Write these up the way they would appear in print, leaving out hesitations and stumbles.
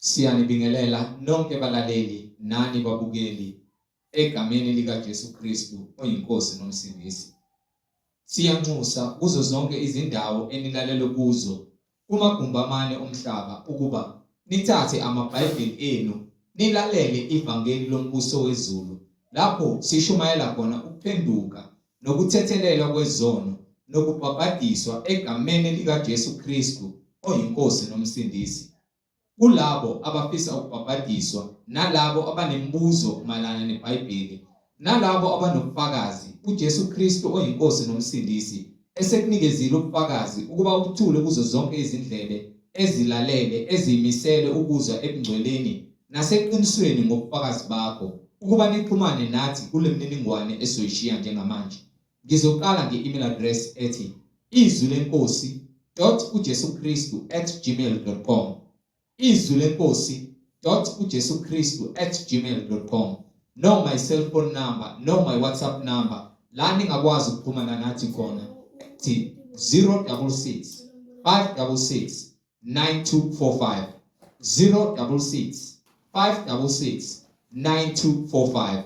Siyanibingelela nonke balaleli nani babukeli egameni likaJesu Kristu oyiNkosi noMsindisi. Siyanxusa kuzo zonke izindawo enilalele kuzo kumagumbi amane omhlaba ukuba nithathe amaBhayibheli enu nilalele ivangeli lombuso wezulu lapho sishumayela khona ukuphenduka nokuthethelelwa kwezono nokubhabhadiswa egameni likaJesu Kristu oyiNkosi noMsindisi. Kulabo abafisa ukubhabhadiswa nalabo abanemibuzo mayelana neBhayibheli nalabo abanobufakazi uJesu Kristu oyiNkosi noMsindisi esekunikezile ubufakazi ukuba ubuthule kuzo zonke izindlebe ezilalele eziyimisele ukuzwa ebungcweleni naseqinisweni ngobufakazi bakho ukuba nixhumane nathi kule mniningwane esoyishiya njengamanje. Ngizoqala nge-email address ethi izwi lenkosi dot uJesu Kristu at gmail dot com izwi lenkosi dot uJesu Kristu at gmail dot com noma i-cellphone number noma i-WhatsApp number la ningakwazi ukuxhumana nathi khona ethi 066 566 9245 066 566 9245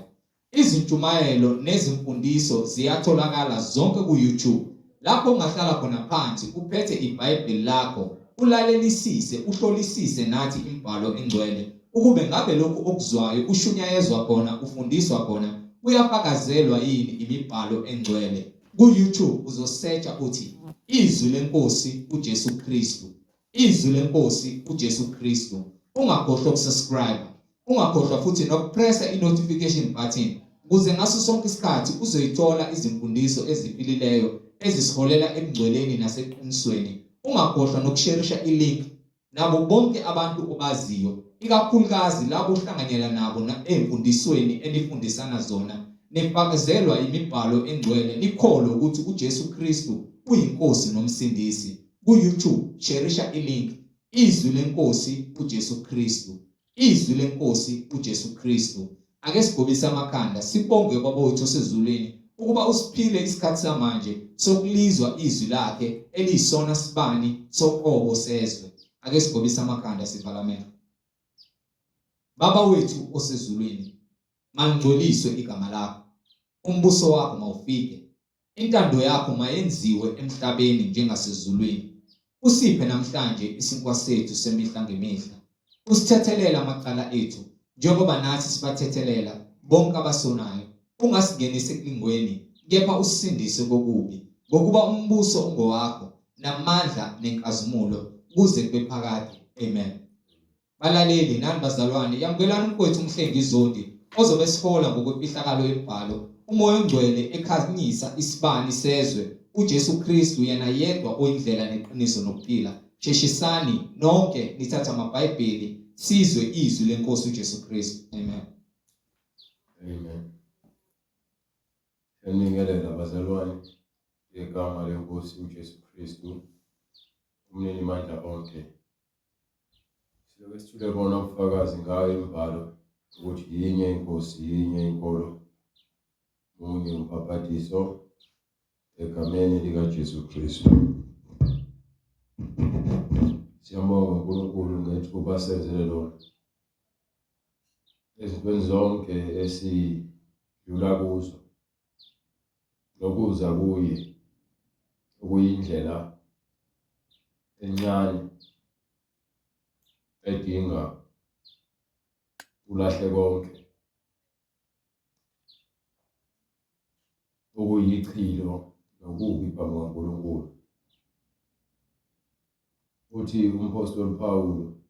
Izintshumayelo nezimfundiso ziyatholakala zonke ku-YouTube lapho ungahlala khona phansi uphethe iBhayibheli lakho ulalelisise uhlolisise nathi imibhalo engcwele ukube ngabe lokhu okuzwayo ushunyayezwa khona ufundiswa khona kuyafakazelwa yini imibhalo engcwele. Ku-YouTube uzosearcha uthi Izwi leNkosi uJesu Kristu. Izwi leNkosi uJesu Kristu. Ungakhohlwa ukusubscribe. Ungakhohlwa futhi nokupressa i-notification button ukuze ngaso sonke isikhathi uzoyithola izimfundiso eziphilileyo ezisiholela ebungcweleni naseqinisweni. Ungakhohlwa nokusherisha i-link nabo bonke abantu obaziyo, ikakhulukazi labo ohlanganyela nabo emfundisweni enifundisana zona, nifakazelwa imibhalo engcwele, nikholwe ukuthi uJesu Kristu uyiNkosi noMsindisi. Ku-YouTube, sherisha i-link Izwi leNkosi uJesu Kristu. Izwi leNkosi uJesu Kristu. Ake sigobise amakhanda sibonge uBaba wethu osezulwini ukuba usiphile isikhathi samanje sokulizwa izwi lakhe eliyisona sibani soqobo sezwe. Ake sigobise amakhanda sivala amehlo. Baba wethu osezulwini, malingcweliswe igama lakho. Umbuso wakho mawufike. Intando yakho mayenziwe emhlabeni njengasezulwini. Usiphe namhlanje isinkwa sethu semihla ngemihla. Usithethelele amacala ethu, njengoba nathi sibathethelela bonke abasonayo. Ungasingenisi ekulingweni, kepha usisindise kokubi. Ngokuba umbuso ungowakho, namandla nenkazimulo, kuze kube phakade. Amen. Balaleli nani bazalwane, yamukelani umfowethu uMhlengi Zondi ozobe esihola ngokwemfihlakalo yemibhalo, uMoya oNgcwele ekhanyisa isibani sezwe, uJesu Kristu yena yedwa oyindlela neqiniso nokuphila. Sheshisani nonke nithathe amaBhayibheli sizwe izwi leNkosi uJesu Kristu. Amen. Amen. Siyanibingelela bazalwane ngegama leNkosi uJesu Kristu umninimandla onke. Siloke sithule bona ubufakazi ngayo imibhalo ukuthi yinye inkosi, yinye inkolo, munye umbhabhadiso egameni likaJesu Kristu. Siyambonga uNkulunkulu ngethuba asenzele lona. Ezintweni zonke esidlula kuzo nokuza kuye okuyindlela encane edinga ulahle konke okuyichilo nokubi phambi kukaNkulunkulu. Uthi umphostoli Pawulu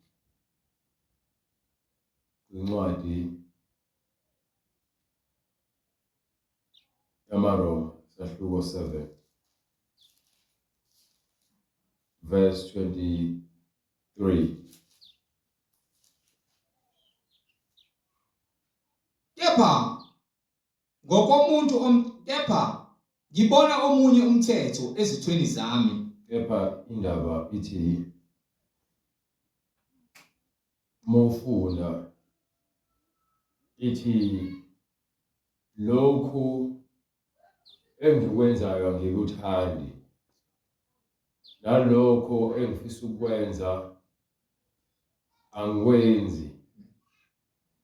kwincwadi yamaRoma sahluko 7 verse 23. Kepha ngokomuntu om kepha ngibona omunye umthetho ezithweni zami. Kepha indaba ithi uma ufunda ithi lokhu engikwenzayo angikuthandi nalokho engifisa ukwenza. Angikwenzi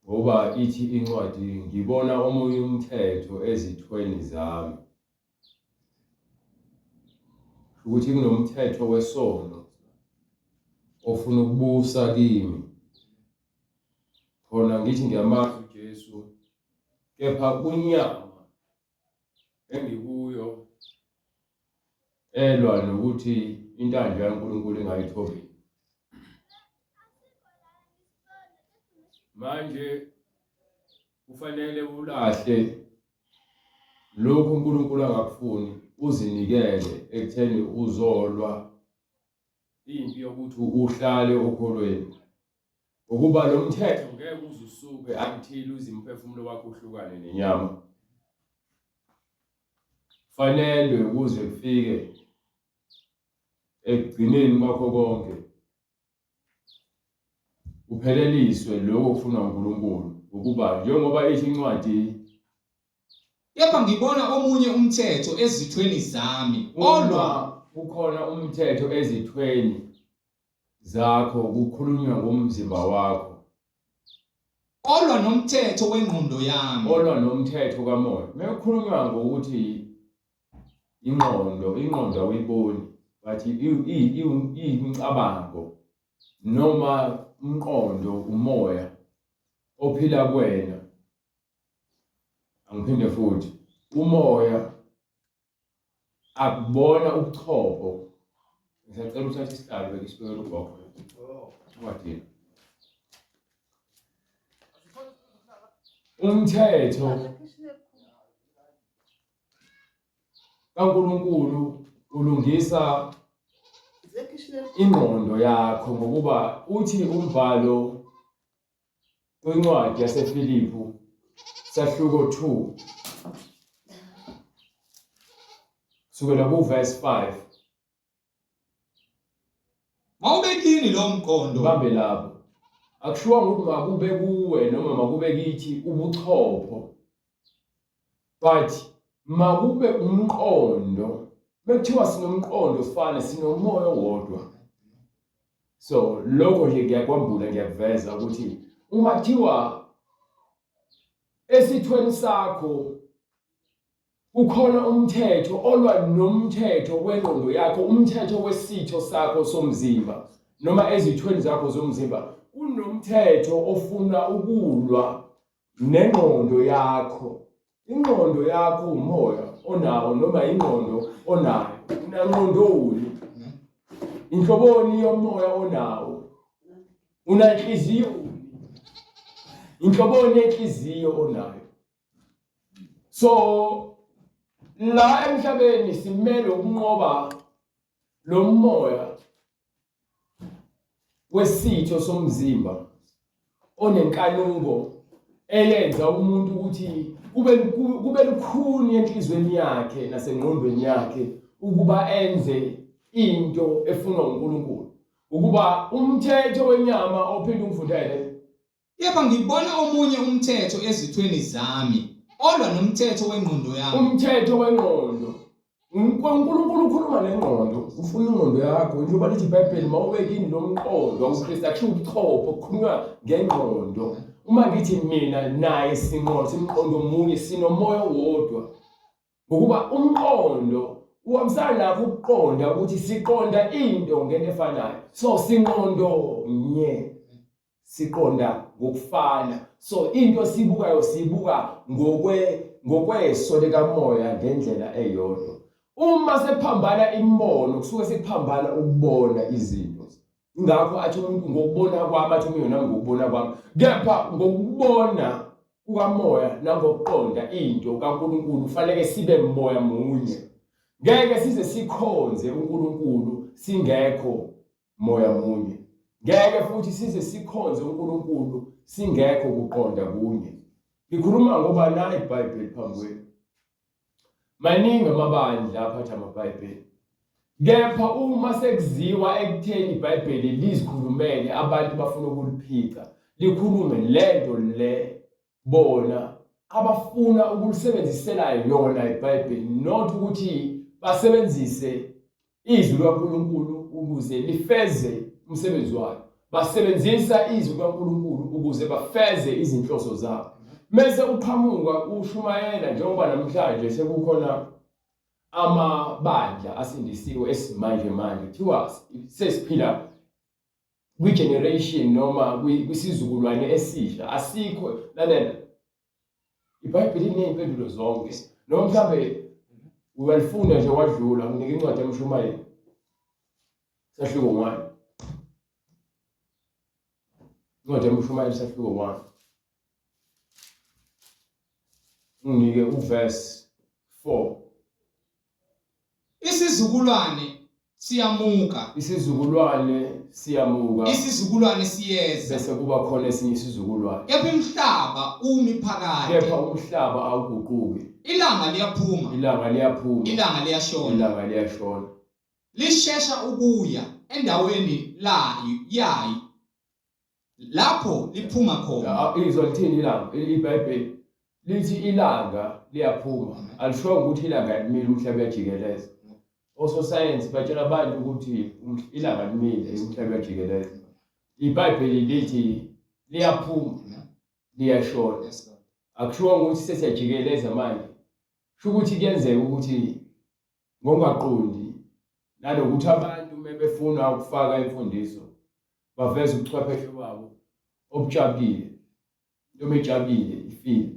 ngoba ithi incwadi ngibona omunye umthetho ezithweni zami. Ukuthi kunomthetho wesono ofuna ukubusa kimi. Khona ngithi ngiyamazi uJesu kepha kunyama engikuyo elwa nokuthi intando kaNkulunkulu ingayithobeli. Manje kufanele ulahle lokhu uNkulunkulu angakufuni uzinikele ekutheni uzolwa impi yokuthi uhlale okholweni. Ukuba lo mthetho ngeke uze usuke until uze umphefumulo wakho uhlukane nenyama. Fanelwe ukuze kufike ekugcineni kwakho konke upheleliswe lokho okufunwa uNkulunkulu ukuba njengoba ithi incwadi Kepha ngibona omunye umthetho ezithweni zami olwa kukhona umthetho ezithweni zakho kukhulunywa ngomzimba wakho. Olwa nomthetho wengqondo yami. Olwa nomthetho kamoya. Mekukhulunywa ngokuthi ingqondo, ingqondo awuyiboni but iyimicabango noma umqondo, umoya ophila kuwena. Angiphinde futhi, umoya akubona ubuchopho ngisacela uthathe isihlalo beke isibekele ugogo ungadini umthetho kaNkulunkulu ulungisa ingqondo yakho ngokuba uthi umbhalo Kwincwadi yaseFilipu sahluko 2 kusukela ku-verse 5. Mawube kini lo mqondo. Bambe lapho. Akushiwanga ukuthi makube kuwe noma makube kithi ubuchopho. But makube umqondo. Bekuthiwa sinomqondo sifane sinomoya owodwa. So lokho nje ngiyakwambula ngiyakuveza ukuthi uma kuthiwa esithweni sakho kukhona umthetho olwa nomthetho wengqondo yakho, umthetho wesitho sakho somzimba noma ezithweni zakho zomzimba, kunomthetho ofuna ukulwa nengqondo yakho. Ingqondo yakho umoya onawo noma ingqondo onayo. Unangqondoni? Inhloboni yomoya onawo? Unanhliziyo? Inhloboni yenhliziyo onayo? So la emhlabeni simele ukunqoba lo moya wesitho somzimba onenkanuko eyenza umuntu ukuthi kube kube lukhuni enhlizweni yakhe nasengqondweni yakhe ukuba enze into efunwa uNkulunkulu ukuba umthetho wenyama ophinde ungifundele. Kepha ngibona omunye umthetho ezithweni zami, olwa nomthetho wengqondo yami. Umthetho wengqondo. UNkulunkulu ukhuluma nengqondo, ufuna ingqondo yakho. Njengoba lithi iBhayibheli, mawube kini lo mqondo wakuKristu, akushiwo ubuchopho, kukhulunywa ngengqondo. Uma ngithi mina naye sinqondo, simqondo munye, sinomoya owodwa. Ngokuba umqondo uhambisana nakho ukuqonda ukuthi siqonda into ngento efanayo. So sinqondo nye. Siqonda ngokufana. So into esibukayo sibuka ngokwe ngokweso likamoya ngendlela eyodwa. Uma sekuphambana imibono kusuke sekuphambana ukubona izinto. Ingakho athi umuntu ngokubona kwami athi omunye nami ngokubona kwami. Kepha ngokubona kukamoya nangokuqonda into kaNkulunkulu kufanele sibe moya munye. Ngeke size sikhonze uNkulunkulu singekho moya munye. Ngeke futhi size sikhonze uNkulunkulu singekho kuqonda kunye. Ngikhuluma ngoba nayi iBhayibheli phambi kwenu. Maningi amabandla aphatha amaBhayibheli. Kepha uma sekuziwa ekutheni iBhayibheli lizikhulumele abantu bafuna ukuliphica, likhulume lento le bona abafuna ukulisebenzisela yona iBhayibheli not ukuthi basebenzise izwi likaNkulunkulu ukuze lifeze umsebenzi wayo. Basebenzisa izwi likaNkulunkulu ukuze bafeze izinhloso zabo. Mese uqhamuka ushumayela njengoba namhlanje sekukhona amabandla asindisiwe esimanje manje kuthiwa sesiphila kwi-generation noma kwisizukulwane esisha asikho lalela ibhayibheli liney'mpendulo zonke noma mhlawumbe uyalifunda nje wadlula nginika incwadi yamshumayeli sahluko 1 incwadi yamshumayeli sahluko 1 unginike uverse 4 Isizukulwane siyamuka. Isizukulwane siyamuka. Isizukulwane siyeza. Bese kuba khona esinye isizukulwane. Kepha umhlaba umi phakade. Kepha umhlaba awuguquki. Ilanga liyaphuma. Ilanga liyaphuma. Ilanga liyashona. Ilanga liyashona. Lishesha ukuya endaweni layo yayo lapho liphuma khona. Izwa lithini ilanga? IBhayibheli lithi ilanga liyaphuma, alishongo ukuthi ilanga limile umhlaba uyajikeleza. Ososayensi batshela abantu ukuthi ilanga limile umhlaba uyajikeleza. IBhayibheli lithi liyaphuma liyashona. Akushiwongo ukuthi sesiyajikeleza manje. Kusho ukuthi kuyenzeka ukuthi ngokungaqondi nanokuthi abantu uma befuna ukufaka imfundiso baveze ubuchwepheshe babo obujabulile noma ejabulile ifile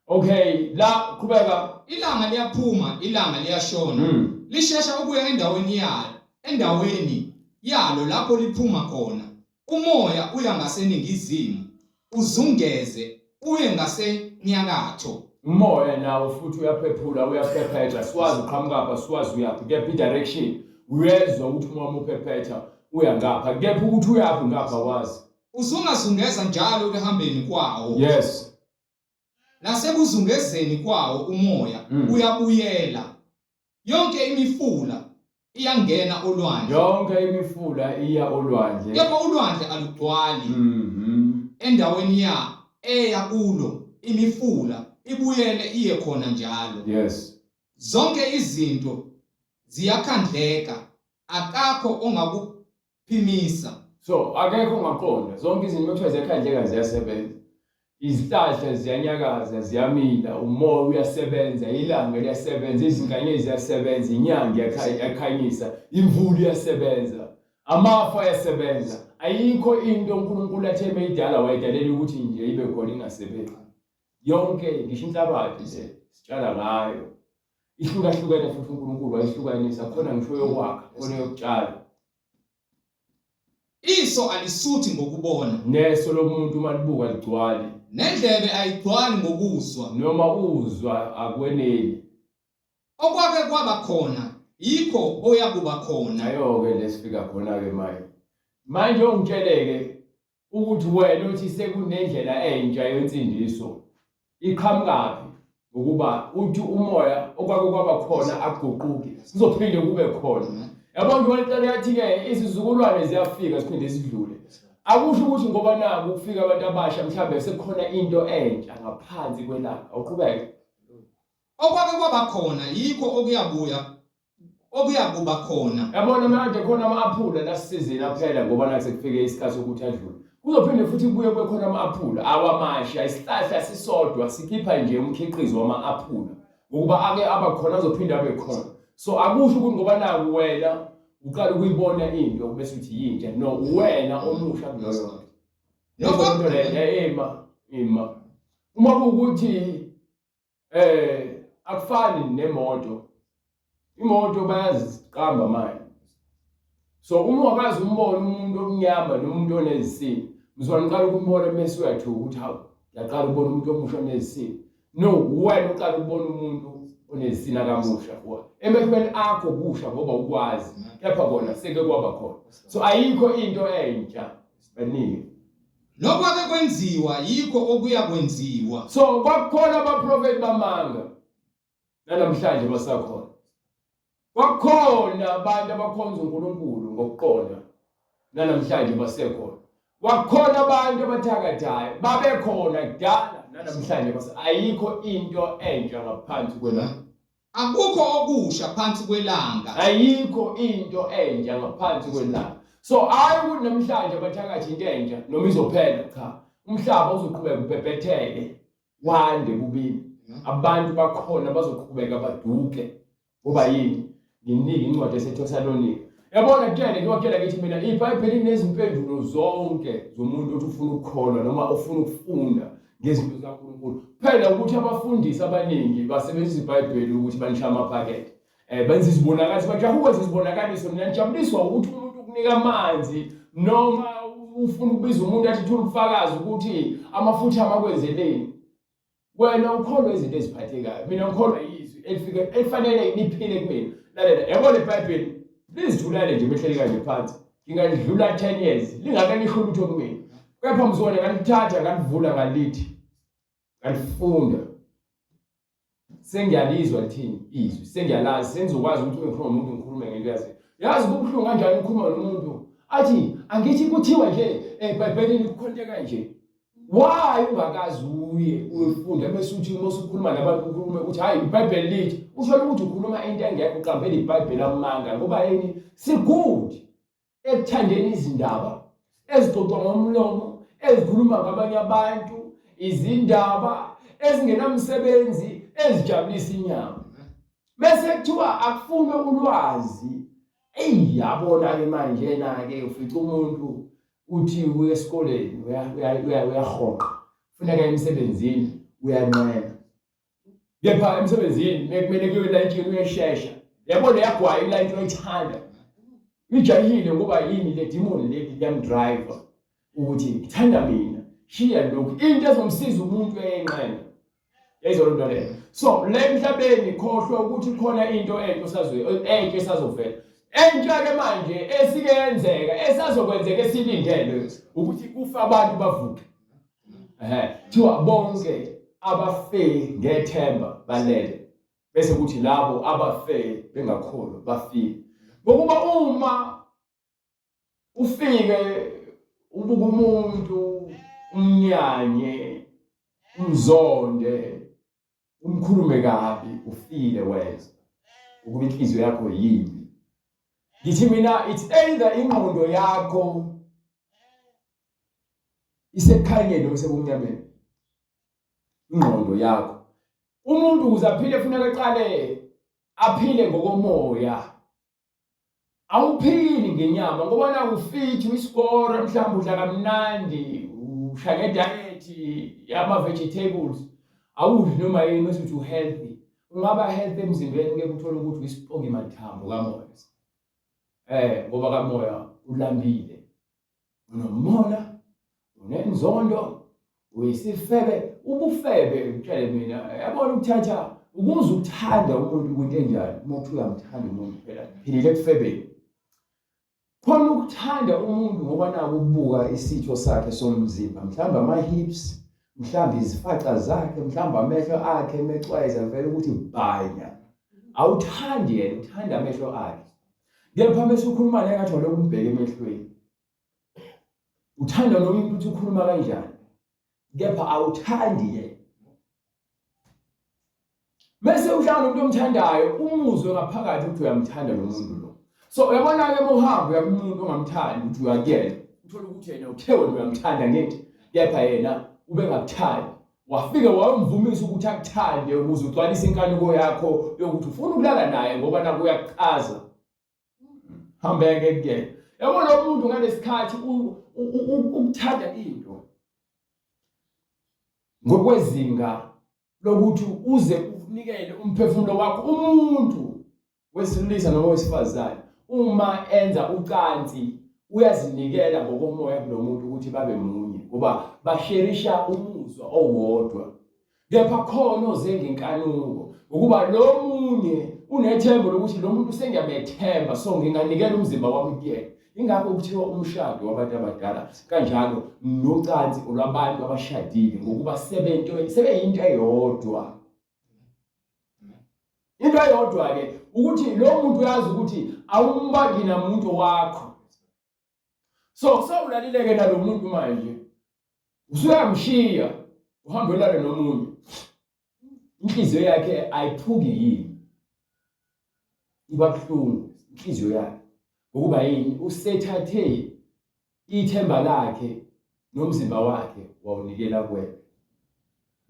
okay la qhubeka ilanga liyaphuma ilanga liyashona mm. lishesha ukuya endaweni yalo endaweni yalo lapho liphuma khona Umoya uya ngaseningizimu, uzungeze uye ngasenyakatho. Umoya nawo futhi uyaphephula uyaphephetha siwazi uqhamukapha siwazi uyaphi kepha i-direction uyezwa ukuthi umoya uma uphephetha uya ngapha kepha ukuthi uyaphi ngapha wazi Uzungazungeza njalo ekuhambeni kwawo. Yes. Nasekuzungezeni kwawo umoya uyabuyela. Yonke imifula iyangena olwandle. Yonke imifula iya olwandle. Kepha ulwandle alugcwali. Mhm. Endaweni ya eya kulo imifula ibuyele iye khona njalo. Yes. Zonke izinto ziyakhandleka, akakho ongakuphimisa. So akekho ongaqonda zonke izinto kuthiwa ziyakhandleka ziyasebenza. Izihlahla ziyanyakaza ziyamila, umoya uyasebenza, ilanga liyasebenza, izinkanyezi ziyasebenza, inyanga iyakhanyisa, imvula iyasebenza, amafu ayasebenza. Ayikho into uNkulunkulu athe meyidala wayidalela ukuthi nje ibe khona ingasebenzi. Yonke ngisho inhlabathi nje sitshala ngayo ihlukahlukene futhi uNkulunkulu wayihlukanisa khona ngisho yokwakha khona yokutshala. Iso alisuthi ngokubona. Neso lomuntu uma libuka ligcwale. Nendlebe ayigcwali ngokuzwa. Noma uzwa akweneli. Okwake kwaba khona yikho oyakuba khona. Nayo-ke lesifika khona-ke manje. Manje ongitshele-ke Ukuthi wena uthi sekunendlela entsha yensindiso iqhamukaphi ngokuba uthi umoya okwake kwaba khona akuguquki kuzophinde kube khona yabo nje waliqala yathi-ke izizukulwane ziyafika ziphinde zidlule akusho ukuthi ngoba naku kufika abantu abasha mhlawumbe sekukhona into entsha ngaphansi kwelanga awuqhubeke Okwake kwaba khona yikho okuyabuya okuyakuba khona. Yabona manje khona ama-aphula lasizini aphela ngoba nathi sekufike isikhathi sokuthi adlule. Kuzophinde futhi kubuye kube khona ama-aphula awamasha isihlahla sisodwa sikhipha nje umkhiqizo wama-aphula ngokuba ake aba khona azophinde abe khona. So akusho ukuthi ngoba naku wena uqala ukuyibona into bese uthi yintsha no uwena omusha kuleyo nto. Leyo nto leyo ima ima uma kuwukuthi Eh akufani nemoto. Imoto bayaziqamba manje. So uma ungakazi umbone umuntu omnyama nomuntu onezisini, mzwana uqala ukumbona mese uyathuka ukuthi hawu ngiyaqala ukubona umuntu omusha onezisini. No, wena uqala ukubona umuntu onezisini akamusha. Emehlweni akho kusha ngoba ukwazi, kepha kona seke kwaba khona. So ayikho into entsha baningi. Nokwake kwenziwa yikho okuyakwenziwa. So kwakukhona abaprofeti bamanga nanamhlanje basakhona. Kwakukhona abantu abakhonza uNkulunkulu ngokuqonda nanamhlanje basekhona. Kwakukhona abantu abathakathayo babekhona kudala nanamhlanje base ayikho into entsha ngaphansi kwelanga. Akukho okusha phansi kwelanga. Ayikho into entsha ngaphansi kwelanga. So hayi ukuthi namhlanje abathakathi into entsha noma izophela, cha, umhlaba uzoqhubeka ubhebhetheke wande kubini, abantu bakhona bazoqhubeka baduke. Ngoba yini? Nginike incwadi eseThesalonika. Yabona kutshele ngiyokutshela ngithi mina iBhayibheli linezimpendulo zonke zomuntu othi ufuna ukukholwa noma ofuna ukufunda ngezinto zikaNkulunkulu. Phela ukuthi abafundisi abaningi basebenzisa iBhayibheli ukuthi banishaye amaphakethe. Benza izibonakaliso, bajaha ukwenza izibonakaliso. Mina ngijabuliswa ukuthi umuntu ukunika amanzi noma ufuna ukubiza umuntu athi thula ubufakazi ukuthi amafutha amakwenzeleni. Wena ukholwa izinto eziphathekayo, mina ngikholwa izwi elifike elifanele liphile kumina. Lalela, yabo le Bhayibheli lizithulele nje behleli kanje phansi, ngingalidlula 10 years lingake lisho lutho kumina, kepha mzukwane ngalithatha ngalivula ngalithi ngalifunda, sengiyalizwa lithini izwi, sengiyalazi, sengizokwazi ukuthi ngikhuluma nomuntu ngikhulume ngento yazi. Yazi kubuhlungu kanjani ukukhuluma nomuntu athi angithi kuthiwa nje eBhayibhelini kukhonte kanje. Why ungakazi uye uyofunda bese uthi uma usukhuluma nabantu ukhulume uthi hayi iBhayibheli lithi, usho ukuthi ukhuluma into engekho, uqambela iBhayibheli amanga. Ngoba yini? Si-good ekuthandeni izindaba ezixoxwa ngomlomo, ezikhuluma ngabanye abantu, izindaba ezingenamsebenzi ezijabulisa inyama, bese kuthiwa akufunwe ulwazi. Eyi, yabona-ke manje-na-ke ufica umuntu uthi uya esikoleni, uyahoqa, funeka emsebenzini, uyanqena, kepha emsebenzini mekumele kuyiwe elayintshini uyeshesha. Yabo leyagwayi ilayintshi uyayithanda, ijahile. Ngoba yini? Le demon leli liyamdriver ukuthi ngithanda mina, shiya lokhu. Into ezomsiza umuntu uyayenqena, yayizwa loo nto leyo. So le emhlabeni khohlwa ukuthi khona into entsha osazoyi entsha esazovela entsha-ke manje esike yenzeka esazokwenzeka esilindele ukuthi kufe abantu bavuke. Ehe, kuthiwa bonke abafe ngethemba balele, bese kuthi labo abafe bengakholwa bafile. Ngokuba uma ufike ubuka umuntu umnyanye, umzonde, umkhulume kabi, ufile wena, ukuba inhliziyo yakho yimbi. Ngithi mina it's either ingqondo yakho isekukhanyeni noma isebumnyameni. Ingqondo yakho, umuntu ukuze aphile funeka aqale aphile ngokomoya. Awuphili ngenyama ngoba naku fit uyisikora, mhlawumbe udla kamnandi, usha ngediet yama-vegetables, awudli noma yini, bese uthi u-healthy. Ungaba healthy emzimbeni ke uthole ukuthi uyisipoki mathambo kamoya, ngoba kamoya ulambile, unomona, unenzondo, uyisifebe. Ubufebe utshele mina, yabona, ukuthatha ukuze ukuthanda umuntu kwinto enjani. Uma uthi uyamthanda umuntu, phela philile ekufebeni khona ukuthanda umuntu, ngoba naku ukubuka isitho sakhe somzimba, mhlawumbe ama-hips, mhlawumbe izifaca zakhe, mhlawumbe amehlo akhe mecwayeza vele ukuthi bhanya. Awuthandi yena, uthanda amehlo akhe. Kepha mase ukhuluma naye ngathi walokhu umbheke emehlweni, uthanda noma ukuthi ukhuluma kanjani, kepha awuthandi yena. Bese uhlala nomuntu omthandayo, umuzwe ngaphakathi ukuthi uyamthanda lo muntu lo. So uyabona-ke uma uhamba uya kumuntu ongamthandi, ukuthi uyakuyena, uthole ukuthi yena uthe wena uyamthanda ngithi, kepha yena ubengakuthandi, wafike wayomvumisa ukuthi akuthande ukuze ugcwalise inkanuko yakho yokuthi ufuna ukulala naye, ngoba naku uyakuchaza. Hambeke kuyena. Yabo lo muntu ngalesikhathi ukuthanda into ngokwezinga lokuthi uze unikele umphefumulo wakho. Umuntu wesilisa noma wesifazane uma enza ucansi uyazinikela ngokomoya kulo muntu ukuthi babe munye, ngoba basherisha umuzwa owodwa. Kepha khona oze ngenkanuko, ngokuba lo munye unethemba lokuthi lo muntu sengiyamethemba, so nginganikela umzimba wami kuyena. Ingakho kuthiwa umshado wabantu abadala, kanjalo nocansi olwabantu abashadile, ngokuba sebento sebeyinto eyodwa. Into eyodwa ke ukuthi lo muntu uyazi ukuthi awumbangi namuntu wakho, so sewulalile-ke nalo muntu manje, usuyamshiya uhambe ulale nomunye, inhliziyo yakhe ayiphuki yini? Iba buhlungu inhliziyo yakhe. Ngokuba yini? Usethathe ithemba lakhe nomzimba wakhe wawunikela kuwena.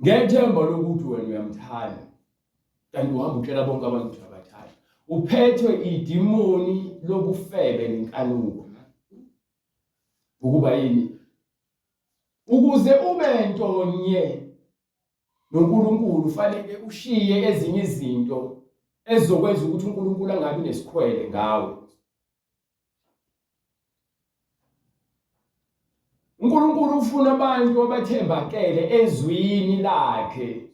Ngethemba lokuthi wena uyamthanda. Kanti uhamba utshela bonke abantu ukuthi uyabathanda. Uphethwe idimoni lobufebe nenkanuko. Ukuba yini? Ukuze ube ntonye noNkulunkulu ufanele ushiye ezinye izinto ezizokwenza ukuthi uNkulunkulu angabi nesikhwele ngawe. uNkulunkulu ufuna abantu abathembakele ezwini lakhe.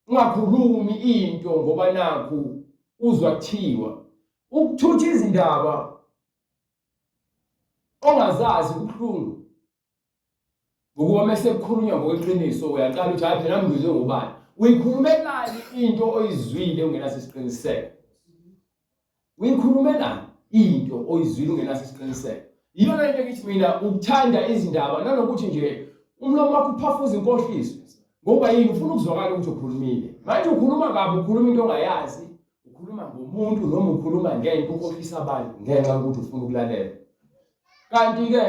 Ungakhulumi into ngoba nakhu uzwa kuthiwa ukuthutha izindaba ongazazi kubuhlungu. Ngokuba mese kukhulunywa ngokweqiniso uyaqala uthi hayi phela ngizwe ngobani. Uyikhulumelani into oyizwile ungenaso isiqiniseko? Uyikhulumelani into oyizwile ungenaso isiqiniseko? Iyona into engithi mina ukuthanda izindaba nanokuthi nje umlomo wakho uphafuza inkohliso. Ngoba yini ufuna ukuzwakala ukuthi ukhulumile. Manje ukhuluma kabi ukhuluma into ongayazi, ukhuluma ngomuntu noma ukhuluma ngento ukhohlisa abantu ngenxa yokuthi ufuna ukulalela. Kanti-ke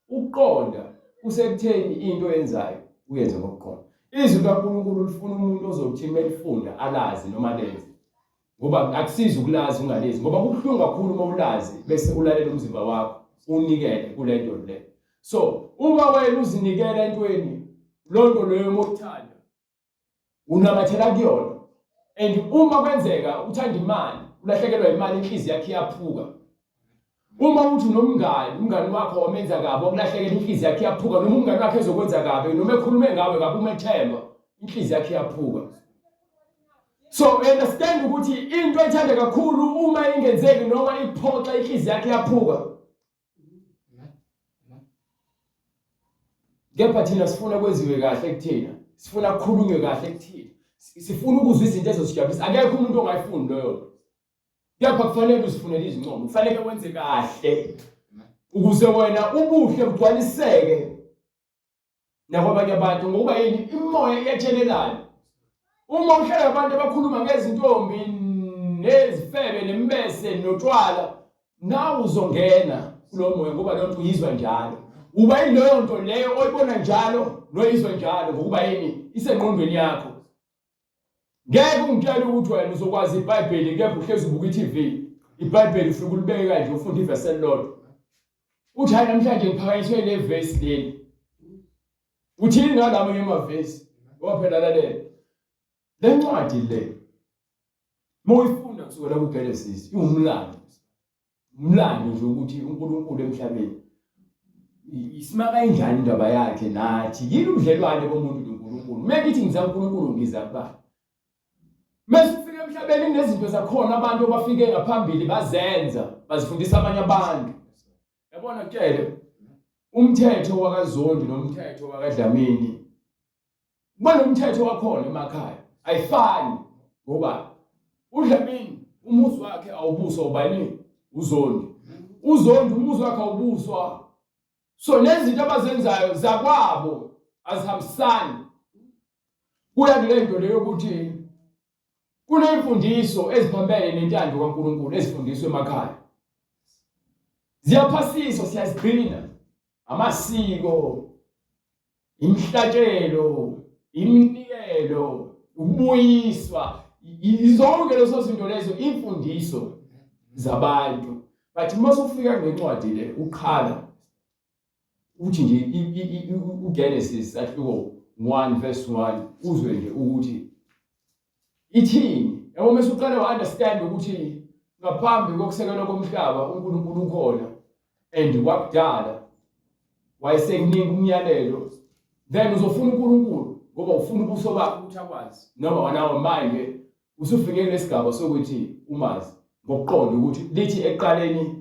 ukuqonda kusekutheni into oyenzayo uyenze ngokuqonda. Izwi likaNkulunkulu lifuna umuntu ozothi uma elifunda alazi noma alenze. Ngoba akusizi ukulazi ungalezi ngoba kubuhlungu kakhulu uma ulazi bese ulalela umzimba wakho unikele kule nto le. So uma wena uzinikela entweni loo nto leyo uma uthanda unamathela kuyona and uma kwenzeka uthanda imali ulahlekelwa imali inhliziyo yakhe iyaphuka uma uthi unomngani umngani wakho wamenza kabi wakulahlekela inhliziyo yakhe iyaphuka noma umngani wakhe ezokwenza kabi noma ekhulume ngawe kabi umethemba inhliziyo yakhe iyaphuka so understand ukuthi into ethanda kakhulu uma ingenzeki noma ikuphoxa inhliziyo yakhe iyaphuka Kepha thina sifuna kwenziwe kahle kuthina, sifuna kukhulunywe kahle kuthina, sifuna ukuzwa izinto ezosijabulisa. Akekho umuntu ongayifuni loyo nto. Kepha kufanele uzifunele izincomo, kufanele wenze kahle ukuze wena ubuhle bugcwaliseke nakwabanye abantu ngokuba yini imimoya iyathelelana uma uhlala nabantu abakhuluma ngezintombi nezifebe nemibese notshwala nawe uzongena kulowo moya ngoba leyo nto uyizwa njalo uba yileyo nto leyo oyibona njalo noyizwa njalo ngokuba yini isengqondweni yakho ngeke ungitshele ukuthi wena uzokwazi iBhayibheli kepha uhlezi ubuka i-TV iBhayibheli ufike ulibeke kanje ufunde ivesi elilodwa uthi hayi namhlanje ngiphakanyiswe le vesi leli uthini ngalamanye amavesi ngoba phela lalela le ncwadi le uma uyifunda kusukela kuGenesis iwumlando umlando nje ukuthi uNkulunkulu emhlabeni isima kanjani indaba yakhe nathi yini ubudlelwane bomuntu noNkulunkulu uma ngithi ngiza uNkulunkulu ngiza kubani mase ufika emhlabeni kunezinto zakhona abantu abafike ngaphambili bazenza bazifundisa abanye abantu yabona kutshele umthetho wakaZondi nomthetho wakaDlamini Kuba nomthetho wakhona emakhaya ayifani ngoba uDlamini umuzi wakhe awubuswa ubani uZondi uZondi umuzi wakhe awubuswa so nezinto abazenzayo zakwabo azihambisani kuya kule nto leyo ukuthi kunemfundiso eziphambene nentando kaNkulunkulu ezifundiswa emakhaya ziyaphasiswa siyazigcina amasiko imihlatshelo iminikelo ukubuyiswa zonke lezo zinto lezo imfundiso zabantu but uma usufika kule ncwadi le uqhala uthi nje uGenesis sahluko 1 verse 1 uzwe nje ukuthi ithini yabo mase uqale wa-understand ukuthi ngaphambi kokusekelwa komhlaba uNkulunkulu ukhona and kwakudala wayesekunika umyalelo then uzofuna uNkulunkulu ngoba ufuna ubuso bakhe ukuthi akwazi noma wanawo manje usufike kulesigaba sokuthi umazi ngokuqonda ukuthi lithi ekuqaleni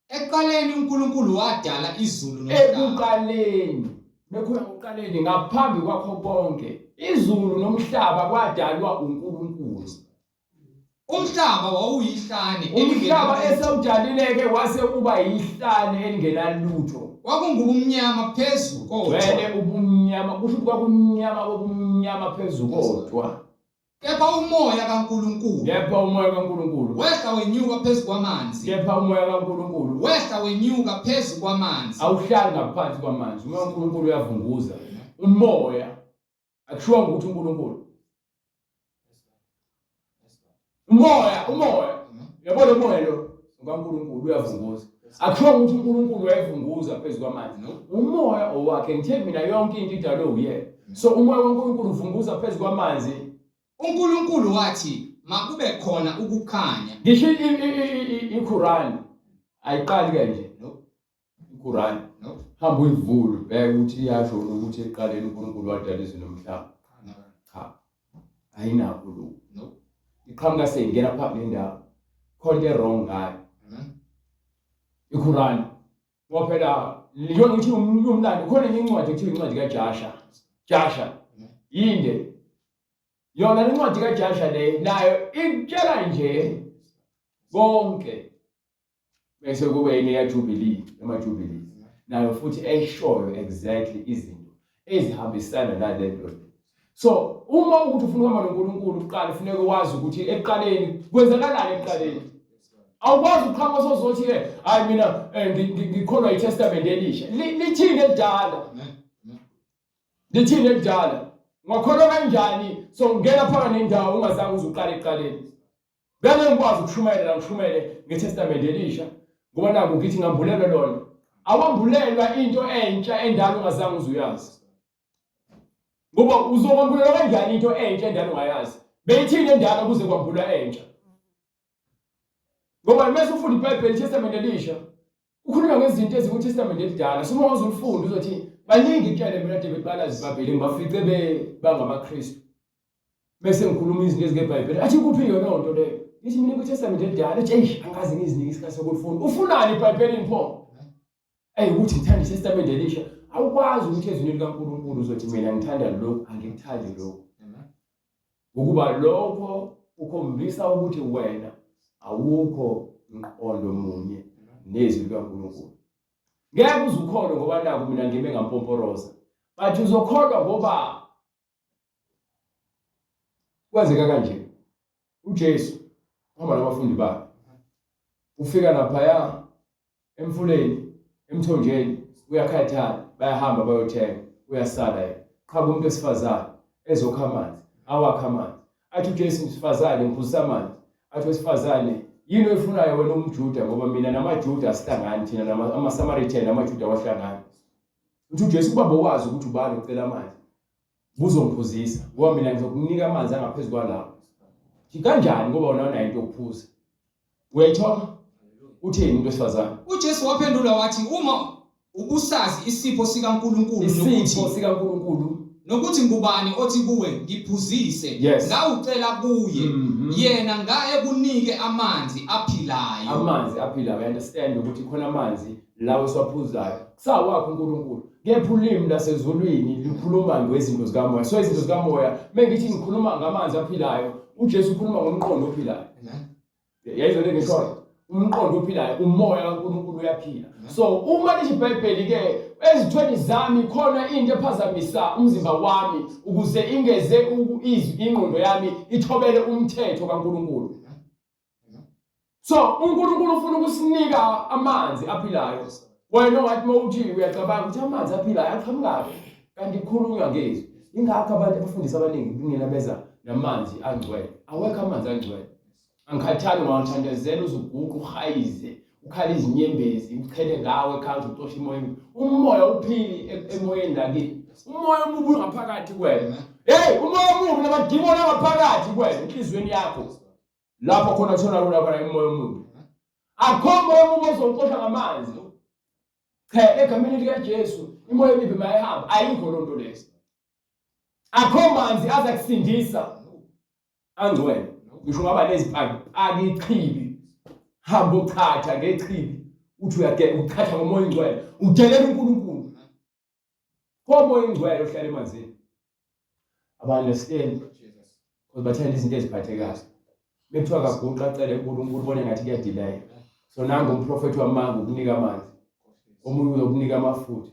Ekuqaleni uNkulunkulu wadala izulu nomhlaba. Ekuqaleni, bekhona ekuqaleni ngaphambi kwakho konke, izulu nomhlaba kwadalwa uNkulunkulu. Umhlaba wawuyihlane Umhlaba esewudalile-ke wase uba yihlane elingenalutho. Kwakungubumnyama phezu kodwa. Vele ubumnyama, kusho ukuthi kwakumnyama kobumnyama phezu kodwa. Kepha umoya kaNkulunkulu. Kepha umoya kaNkulunkulu. Wehla wenyuka phezu kwamanzi. Kepha umoya kaNkulunkulu. Wehla wenyuka phezu kwamanzi. Awuhlali ngaphansi kwamanzi. Umoya kaNkulunkulu uyavunguza. Umoya akushiwo ukuthi uNkulunkulu. Umoya, umoya. Yabo lo moya lo kaNkulunkulu uyavunguza. Akushiwo ukuthi uNkulunkulu wayevunguza phezu kwamanzi. Umoya owakhe ngithe mina yonke into idalwe uyena. So umoya kaNkulunkulu uvunguza phezu kwamanzi. UNkulunkulu wathi makube khona ukukhanya. Ngisho iQuran ayiqali kanje. IQuran. Hamba uyivule ubheke ukuthi iyasho ukuthi ekuqaleni uNkulunkulu wadala izulu nomhlaba. Cha. Ayinakho lokho. Iqhamuka seyingena phakathi nendawo. Khona into wrong ngayo. IQuran. Ngoba phela njengoba ngithi umlando khona enye incwadi ekuthiwa incwadi kaJasha. Jasha. Yinde. Yona lencwadi kaJasha le nayo ikutshela nje konke bese kube yini ya Jubilee ema Jubilee nayo futhi eshoyo exactly izinto ezihambisana nale nto so uma ukuthi ufuna ukuhamba noNkulunkulu uqala ufuneka wazi ukuthi ekuqaleni kwenzakalani ekuqaleni awukwazi ukuqhamuka sozothi ke hayi mina eh, ngikholwa iTestament elisha lithini elidala lithini elidala ungakholwa kanjani so ngena phakathi nendawo ungazange uze uqale ekuqaleni Ngeke ngikwazi ukushumayela ngishumayele ngeTestament elisha ngoba naku ngithi ngambulelwe lona. Awambulelwa into entsha endala ungazange uze uyazi. Ngoba uzokwambulelwa kanjani into entsha endala ungayazi? Beyithini endala kuze kwambulwa entsha? Ngoba mase ufunda iBhayibheli iTestament elisha kukhulunywa ngezinto ezikuTestament elidala. So uma uzolifunda uzothi baningi kutshele mina David balazi iBhayibheli ngibafice be bangamaKristu. Bese ngikhuluma izinto ezingebhayibheli athi kuphi yona nto leyo ngithi mina kwiTestament elidala ethi eish angaze ngizinike isikhathi sokulifunda ufunani ebhayibhelini pho eyi ukuthi ngithanda iTestament elisha awukwazi ukuthi ezwini likaNkulunkulu uzothi mina ngithanda lokhu angikuthandi lokhu ngokuba lokho kukhombisa ukuthi wena awukho mqondo munye nezwi likaNkulunkulu ngeke uze ukholwe ngoba naku mina ngime ngampomporoza but uzokholwa ngoba Kwenzeka kanje. uJesu uhamba nabafundi bakhe. Ufika laphaya emfuleni, emthonjeni, uyakhathala, bayahamba bayothenga, uyasala yena. Qhamuka umuntu wesifazane ezokha amanzi, awakhe amanzi. Athi uJesu msifazane ngiphuzisa amanzi. Athi wesifazane yini oyifunayo wena umJuda ngoba mina namaJuda asihlangani thina amaSamaritan namaJuda awahlangani. Uthi uJesu kuba bowazi ukuthi ubani ucela amanzi. Buzongiphuzisa ngoba mina ngizokunika amanzi angaphezu kwalawo. Kanjani ngoba wena unayo into yokuphuza? Uyayithola? Uthini umuntu wesifazane? UJesu waphendula wathi uma ubusazi isipho sikaNkulunkulu isipho sikaNkulunkulu nokuthi ngubani othi kuwe ngiphuzise yes. ngawucela kuye mm -hmm. yena ngaye kunike amanzi aphilayo amanzi aphilayo understand ukuthi khona amanzi lawo esiwaphuzayo kusawakho uNkulunkulu kepha ulimi lasezulwini likhuluma ngezinto zikamoya so izinto zikamoya mengithi ngikhuluma ngamanzi aphilayo uJesu ukhuluma ngomqondo ophilayo yayizwa le ngisho umqondo ophilayo umoya kaNkulunkulu uyaphila so uma lithi iBhayibheli ke ezithweni zami khona into ephazamisa umzimba wami ukuze ingeze izwi ingqondo yami ithobele umthetho kaNkulunkulu So uNkulunkulu ufuna ukusinika amanzi aphilayo. Wena ongathi uma uthi uyacabanga ukuthi amanzi aphilayo aqhamukaphi kanti kukhulunywa ngezwi. Ingakho abantu abafundisi abaningi kunina beza namanzi angcwele. Awekho amanzi angcwele. Angikhathali ungawathandazela uzuguqa uhayize ukhala izinyembezi uchele ngawe ekhaya ucosha imoya umoya uphili e-, emoyeni lakini umoya omubi ungaphakathi kwena hey umoya omubi namadimoni angaphakathi kwena enhliziyweni yakho lapho khona kuthola lula khona imoya omubi akho moya omubi ozowuxosha ngamanzi cha egameni likaJesu imoya emibi mayihambe ayikho loo nto leyo akho manzi aza kusindisa angcwele ngisho ungaba nezipaki ichibi hamba uchatha ngechibi uthi uyage uchatha ngomoya ingcwele udelela uNkulunkulu Komoya ingcwele ohlala emanzini. Aba-understand because bathanda izinto eziphathekayo. Bekuthiwa kaguqa acele uNkulunkulu ubone ngathi kuyadileya. So nangu umprofethi wamanga ukunika amanzi. Omunye uzokunika amafutha.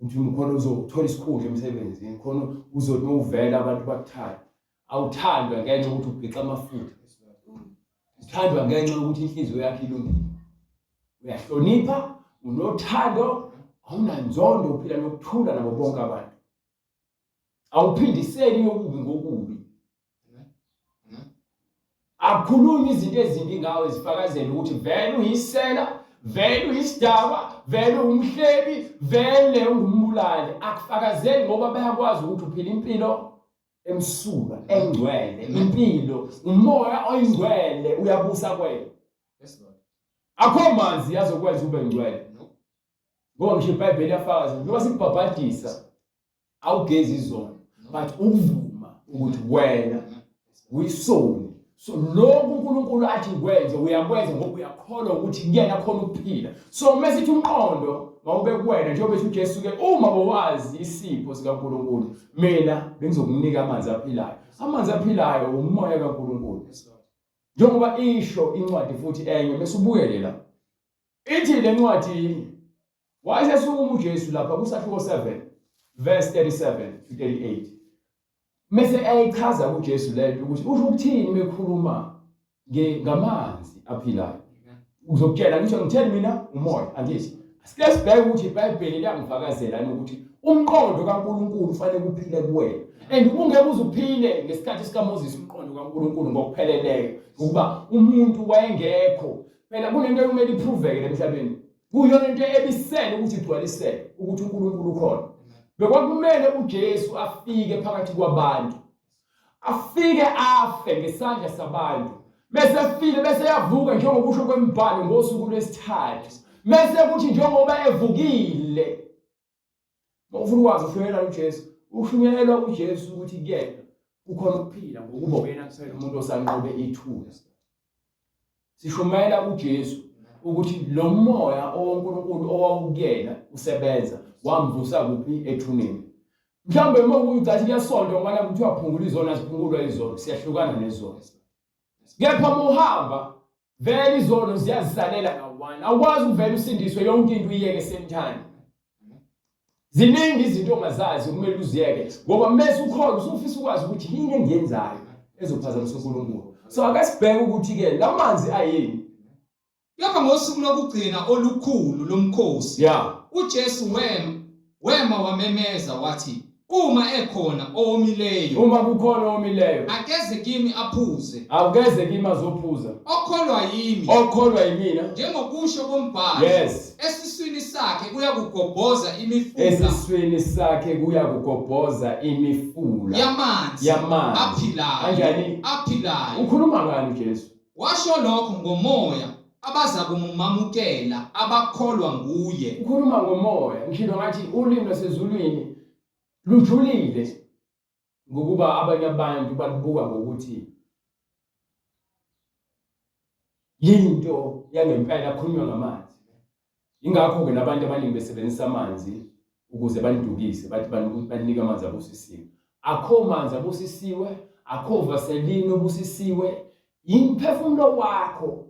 Uthi khona uzothola isikhundla emsebenzini, khona uzothi uma uvela abantu bakuthande. Awuthandwa ngenxa yokuthi ubhixa amafutha. Uthandwa ngenxa yokuthi inhliziyo yakho ilungile. Uyahlonipha, unothando, awunanzondo, uphila nokuthula nabo bonke abantu. Awuphindiseli okubi ngokubi. Akukhulunywa izinto ezimbi ngawe zifakazela ukuthi vele uyisela, vele uyisidakwa, vele uwumhlebi, vele ungumbulali. Akufakazeli ngoba bayakwazi ukuthi uphila impilo emsulwa, engcwele, impilo, umoya oyingcwele uyabusa kwena. Akho manzi azokwenza ube ngcwele. Ngoba ngisho iBhayibheli liyafakaza njengoba sikubhabhadisa awugezi izono but ukuvuma ukuthi wena uyisoni. So lokhu uNkulunkulu athi kwenze uyakwenza ngoba uyakholwa ukuthi kuyena khona ukuphila. So uma sithi umqondo mawube kuwena njengoba ethi uJesu ke uma bowazi isipho sikaNkulunkulu mina bengizokunika amanzi aphilayo. Amanzi aphilayo umoya kaNkulunkulu. Njengoba isho incwadi futhi enye bese ubuyele la. Ithi le ncwadi wayesesukuma uJesu lapha kusahluko 7 verse 37 to 38. Mese eyayichaza kuJesu lento ukuthi usho ukuthini mekhuluma ngamanzi aphilayo. Uzokutshela ngisho ngitheni mina umoya angithi. Asike sibheke ukuthi iBhayibheli liyangifakazela yini ukuthi umqondo kaNkulunkulu ufanele kuphile kuwena. And ungeke uze uphile ngesikhathi sikaMoses umqondo kaNkulunkulu ngokupheleleyo ngokuba umuntu wayengekho. Phela kunento ekumele iproveke emhlabeni. Kuyona into ebisele ukuthi igcwaliseke ukuthi uNkulunkulu ukhona. Bekwakumele uJesu afike phakathi kwabantu. Afike afe ngesandla sabantu. Bese efile bese yavuka njengokusho kwemibhalo ngosuku lwesithathu. Bese kuthi njengoba evukile Uma ufuna ukwazi ushunyayelwa uJesu, ushunyayelwa uJesu ukuthi kuyena kukhona ukuphila ngokuba uyena kuphela umuntu osanqobe ithuna. Sishumayela uJesu ukuthi lo moya owoNkulunkulu owawukuyena usebenza wamvusa kuphi ethuneni. Mhlawumbe uma ucathi kuyasontwa ngoba kuthiwa phungula izono aziphungulwa izono, siyahlukana nezono. Kepha uma uhamba vele izono ziyazisalela nga-one. Awukwazi ukuvele usindiswe yonke into uyiyeke same time. Ziningi izinto ongazazi okumele uziyeke ngoba mese ukhona usufisa ukwazi ukuthi yini engiyenzayo ezophazamisa uNkulunkulu. So ake sibheke ukuthi-ke la manzi ayini. Kepha ngosuku lokugcina olukhulu lomkhosi, uJesu wema, wema wamemeza wathi, Uma ekhona owomileyo, Uma kukhona owomileyo, akeze kimi aphuze. Akeze kimi azophuza. Okholwa yimi, Okholwa yimina, njengokusho kombhalo, esiswini sakhe kuyakugobhoza imifula, Esiswini sakhe kuyakugobhoza imifula yamanzi, yamanzi aphilayo. Kanjani? Aphilayo. Ukhuluma ngani uJesu? Washo lokho ngoMoya abazakumamukela abakholwa nguye. Ukhuluma ngomoya. Ngishilo ngathi ulimi lwasezulwini lujulile ngokuba abanye abantu balubuka ngokuthi yinto yangempela khulunywa ngamanzi. Yingakho-ke nabantu abaningi besebenzisa amanzi ukuze banidukise bathi baninike amanzi abusisiwe. Akho manzi abusisiwe, akho vaseline obusisiwe, yimphefumulo wakho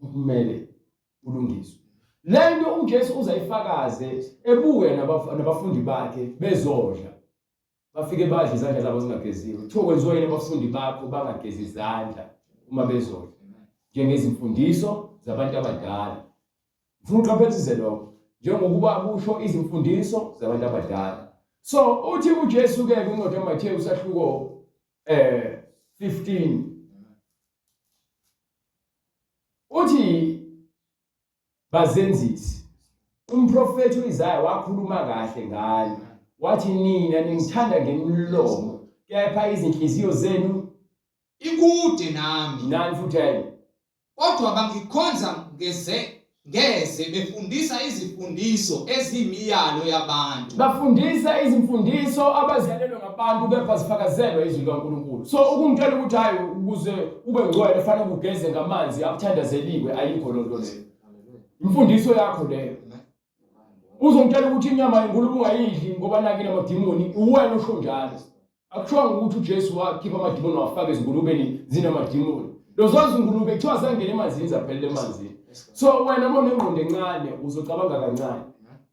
okumele ulungiswe. Le nto uJesu uzayifakaze ebuya nabafundi bakhe bezodla. Bafike badle izandla zabo zingageziwe. Kuthiwa kwenziwa yini abafundi bakho bangagezi izandla uma bezodla? Njengezimfundiso zabantu abadala. Ngifuna uqaphelisise lokho. Njengokuba kusho izimfundiso zabantu abadala. So uthi uJesu ke kwincwadi kaMathewu sahluko 15 uthi Bazenzisi. Umprofethi uIsaya wakhuluma kahle ngani. Wathi nina ningithanda ngemilomo kepha izinhliziyo zenu ikude nami. Nani futhi enye. Kodwa bangikhonza ngeze ngeze befundisa izifundiso eziyimiyalo yabantu. Bafundisa izimfundiso abaziyalelwe ngabantu kepha zifakazelwa izwi likaNkulunkulu. So ukungitshela ukuthi hayi ukuze ube ngcwele fanele ugeze ngamanzi akuthandazeliwe ayikho loo nto leyo. Imfundiso yakho leyo. Uzongitshela ukuthi inyama yengulube ungayidli ngoba nakile amadimoni uwena osho njalo. Akushiwanga ukuthi uJesu wakhipha amadimoni wafaka ezingulubeni zinamadimoni. Lezo zingulube kuthiwa zangena emanzini zaphelela emanzini. So wena uma unengqondo encane uzocabanga kancane.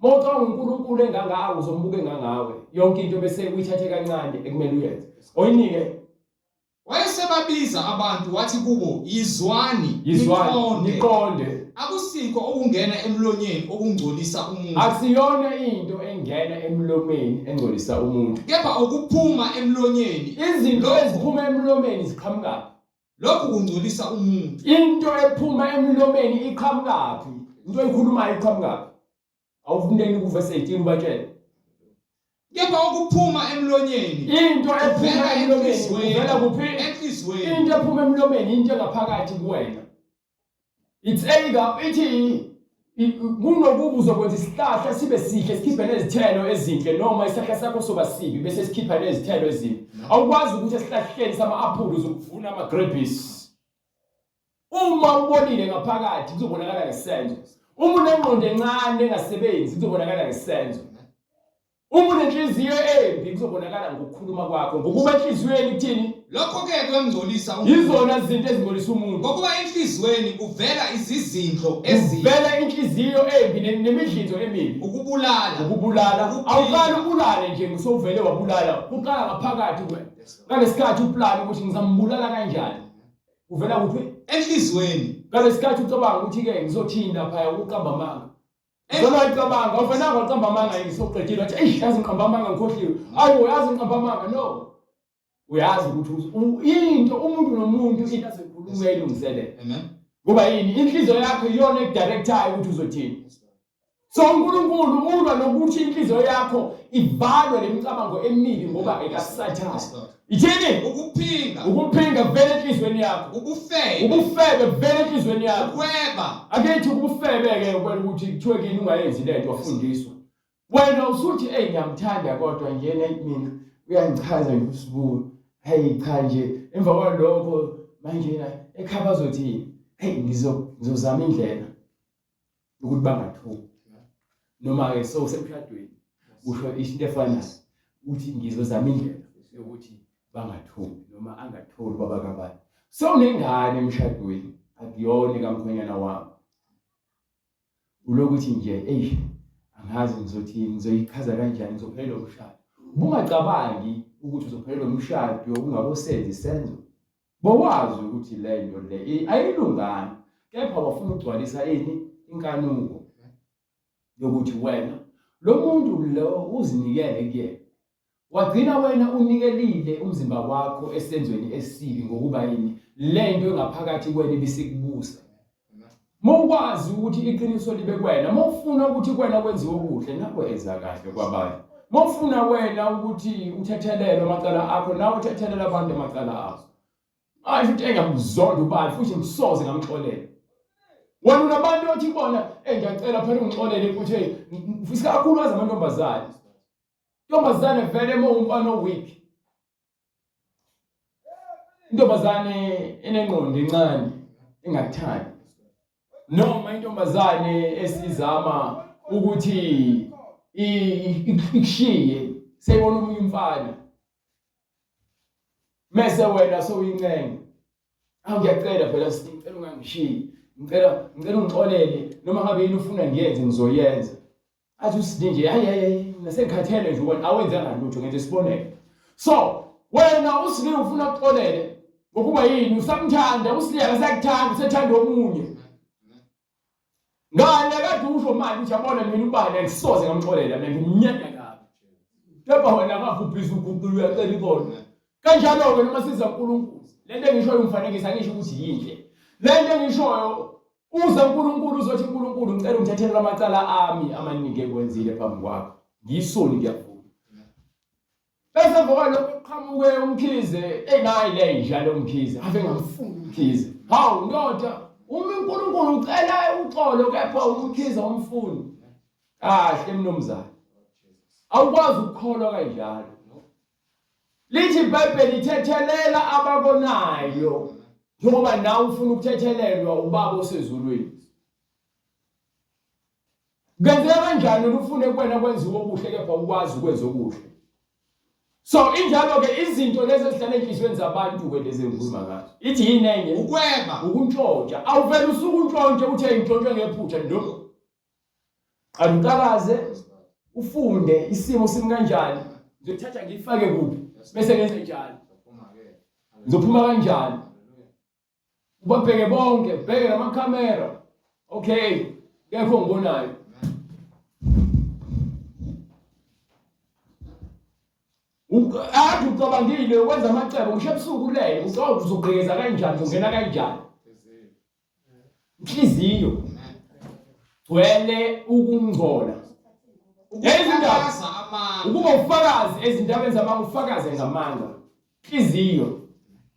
Uma ucabanga uNkulunkulu engangawe uzombuka engangawe. Yonke into bese uyithathe kancane ekumele uyenze. Oyinike. Wayesebabiza abantu wathi kubo, Yizwani, Yizwani, niqonde. niqonde. Akusikho okungena emlonyeni okungcolisa umuntu, Akusiyona into engena emlomeni engcolisa umuntu. kepha okuphuma emlonyeni, Izinto Lokho- eziphuma emlomeni ziqhamukaphi? lokhu kungcolisa umuntu. Into ephuma emlomeni iqhamukaphi? Into oyikhulumayo iqhamukaphi? Awufundeni kuvesi 18 ubatshele. Kepha okuphuma emlonyeni Into ephuma kuvela emlomeni enhliziyweni, kuvela kuphi? enhliziyweni. Into ephuma emlomeni into engaphakathi kuwena. It's either ithi kunokuba uzokwenza isihlahla sibe sihle sikhiphe nezithelo ezinhle noma isihlahla sakho soba sibi bese sikhipha nezithelo ezimbi. Awukwazi ukuthi esihlahleni sama-aphula uzokuvuna ama-grapes. Uma ubonile ngaphakathi kuzobonakala ngesenzo. Uma unengqondo encane engasebenzi kuzobonakala ngesenzo. Uma unenhliziyo embi kuzobonakala ngokukhuluma kwakho. Ngokuba enhliziyweni kuthini? Lokho-ke kuyamngcolisa umuntu. Yizona zinto ezingcolisa umuntu. Ngokuba enhliziyweni kuvela izizindlo ezimbi, Kuvela inhliziyo embi nemidlinzo emibi. ukubulala, Ukubulala. Ukuphinga. Awuqali ubulale nje usuvele wabulala. Kuqala ngaphakathi kuwena. Ngalesikhathi uplani ukuthi ngizambulala kanjani. Uvela kuphi? Enhliziyweni. Ngalesikhathi ucabanga ukuthi ke ngizothini lapha ukuqamba amanga. Ngicela wayicabanga, awufanele waqamba amanga yini soqedile wathi eish yazi ngiqamba amanga ngikhohliwe. Ayibo yazi ngiqamba amanga no. Uyazi ukuthi into umuntu nomuntu into azoyikhuluma uyayilungiselela. Amen. Ngoba yini? Inhliziyo yakho iyona ekudirectayo ukuthi uzothini. So uNkulunkulu ulwa nokuthi inhliziyo yakho ivalwe lemicabango emibi ngoba ekaSathane. Ithini? Ukuphinga. Ukuphinga kuvela enhliziyweni yakho. Ubufebe. Ubufebe kuvela enhliziyweni yakho. Ukweba. Akethi ubufebe ke ukwela ukuthi kuthiwe kini ungayenzi lento wafundiswa. Wena usuthi hey ngiyamthanda kodwa nje mina uyangichaza nje uSibu. Hey cha nje emva kwalokho manje na ekhaya bazothini? Hey ngizozama indlela ukuthi bangathuki. Noma ke so semshadweni usho into efanayo uthi ngizozama indlela yokuthi bangathuki noma angatholi baba kabani. Sewunengane emshadweni akuyona kamkhwenyana wakho. Ulokuthi nje eish angazi ngizothini ngizoyichaza kanjani ngizophelelwa umshado. Ubungacabangi ukuthi uzophelelwa umshado ungabosenza isenzo. Bowazi ukuthi le nto le ayilunganga kepha wafuna ukugcwalisa ini inkanuko yokuthi wena lo muntu lo uzinikele kuyena. Wagcina wena unikelile umzimba wakho esenzweni esibi ngokuba yini lento engaphakathi kuwena ibisikubusa. Mawukwazi ukuthi iqiniso libe kuwena, mawufuna ukuthi kuwena kwenziwe okuhle, nawe enza kahle kwabanye. Mawufuna wena ukuthi uthethelelwe amacala akho, nawe uthethelela abantu amacala akho. Hayi futhi engamzonda ubani futhi ngisoze ngamxolela. Wena unabantu othi kubona, "Ey ngiyacela phela ungixolele futhi hey isikakhulukazi amantombazane. Ntombazane vele uma umfana oweak. Intombazane enengqondo encane engakuthandi. Noma intombazane esizama ukuthi ikushiye seyibona omunye umfana. Mese wena sowuyincenga. Awu ngiyacela phela ngicela ungangishiyi. Ngicela ngicela ungixolele noma ngabe yini ufuna ngiyenze ngizoyenza. Athi uSindi nje hayi hayi hayi nasengikhathele nje ubona awenzanga lutho ngenze isibonelo. So wena uSindi ufuna ukuxolele ngokuba yini usamthanda uSindi akasakuthanda usethanda omunye. Ngale kade usho manje uthi yabona mina ubani angisoze ngamxolela mina ngimnyanya kabi. Kepha wena ngafubhisa uguqula uyacela ikona. Kanjalo-ke noma siza uNkulunkulu lento engishoyo umfanekiso angisho ukuthi yinhle. Lento engishoyo Uze uNkulunkulu uzothi uNkulunkulu ngicela ungithethelele amacala ami amaningi engiwenzile phambi kwakho. Ngiyisoni ngiyavuma. Bese emva kwalokho kuqhamuke uMkhize, eyi nayi le nja lo Mkhize, ave ngamfuni uMkhize. Hawu ndoda, uma uNkulunkulu ucela uxolo kepha uMkhize awumfuni. Kahle mnumzane. Awukwazi ukukholwa kanjalo. Lithi iBhayibheli ithethelela abakonayo njengoba nawe ufuna ukuthethelelwa ubaba osezulwini. Kenzeka kanjani ufune kuwena kwenziwe okuhle kepha ukwazi ukwenza okuhle? So injalo ke izinto lezi ezihlala enhliziyweni zabantu ke lezi engikhuluma ngazo. Ithi yini enye? Ukweba. Ukuntshontsha. Awuvele usuke untshontshe uthe ngitshontshwe ngephutha no. Qala uqalaze ufunde isimo simi kanjani. Ngizothatha ngiyifake kuphi bese ngenze njani. Ngizophuma kanjani? Ubabheke bonke, bheke namakhamera. Okay, kekho ngibonayo. Ade ucabangile wenza amacebo ngisho ebusuku ulele ucabanga ukuthi uzogqekeza kanjani uzongena kanjani. Inhliziyo gcwele ukungcola. Ukufakaza amanga. Ukuba ufakazi ezindabeni zamanga ufakaze ngamanga. Inhliziyo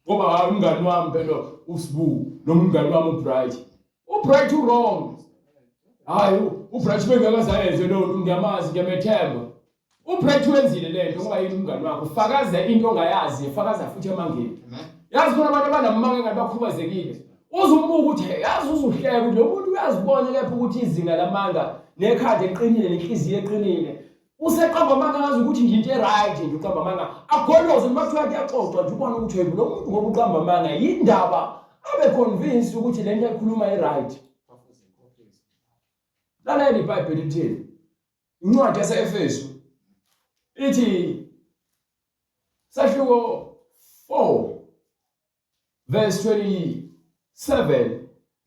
ngoba hayi umngani wami phela uSibu noma umngani wami uBright. UBright uwrong. Hayi uBright bengakazayenze lo nto ngiyamazi ngiyamethemba. UBright wenzile lento ngoba yini umngani wakho fakaza into ongayazi fakaza futhi emangeni. Yazi khona abantu abanamanga engathi bakhubazekile. Uze umbuke ukuthi yazi uzuhleka ukuthi lo muntu uyazibona kepha ukuthi izinga lamanga nekhanda eqinile nenhliziyo eqinile. Useqamba amanga ngazi ukuthi nje into e-right nje uqamba amanga. Agoloze noma kuthiwa kuyaxoxwa nje ubone ukuthi lo muntu ngoba uqamba amanga yindaba abe convinced ukuthi lento ayikhuluma i-right. Lalela iBhayibheli lithini? Incwadi yase-Efesu ithi sahluko 4 verse 27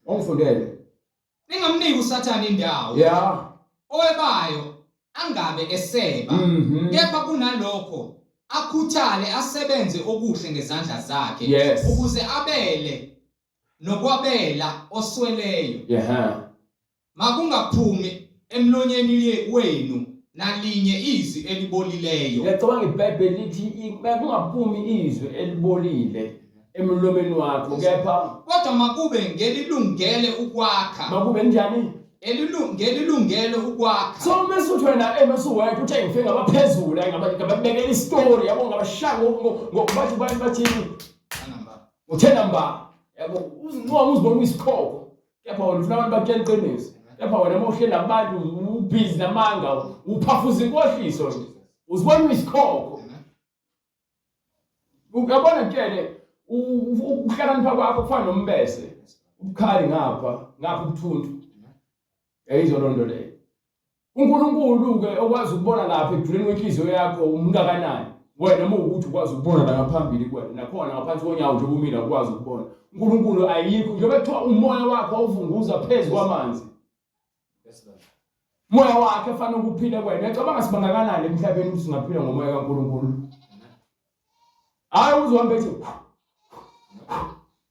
ongifundele Ningamniki uSathane indawo. Yeah. Owebayo angabe eseba. Mm -hmm. Kepha kunalokho akhuthale asebenze okuhle ngezandla zakhe yes. ukuze abele nokwabela osweleyo. Yeah. Makungaphumi emlonyeni wenu nalinye izwi elibolileyo. Ngiyacabanga iBhayibheli lithi makungaphumi izwi elibolile emlomeni wakho kepha kodwa makube ngelilungele ukwakha. Makube njani? Ngelilungele ukwakha. So uma usuthi wena eh masuwedwa uthe ngifike ngabaphezulu ngababekela istory yabo ngabashaya ngokubathi bathi bathini? Uthe namba yabo uzincoma uzibona uyisikhokho. Kepha wena ufuna abantu bakutshela iqiniso. Kepha wena uma uhleli nabantu ubhizi namanga uphafuza inkohliso nje. Uzibona uyisikhokho. Uyabona kutshele ukuhlakanipha kwakho kufana nombese. Ubukhali ngapha, ngapha ubuthuntu. Yayizwa loo nto leyo. UNkulunkulu-ke okwazi ukubona lapha ekujuleni kwenhliziyo yakho umngakanani wena uma ukuthi ukwazi ukubona la ngaphambili kuwena nakhona ngaphansi konyawo nje kumile ukwazi ukubona uNkulunkulu ayikho njengoba kuthiwa umoya wakhe wawuvunguza phezu kwamanzi moya wakhe fanele ukuphile kuwena uyacabanga sibangakanani emhlabeni ukuthi singaphila ngomoya kaNkulunkulu Hayi uzohamba ethi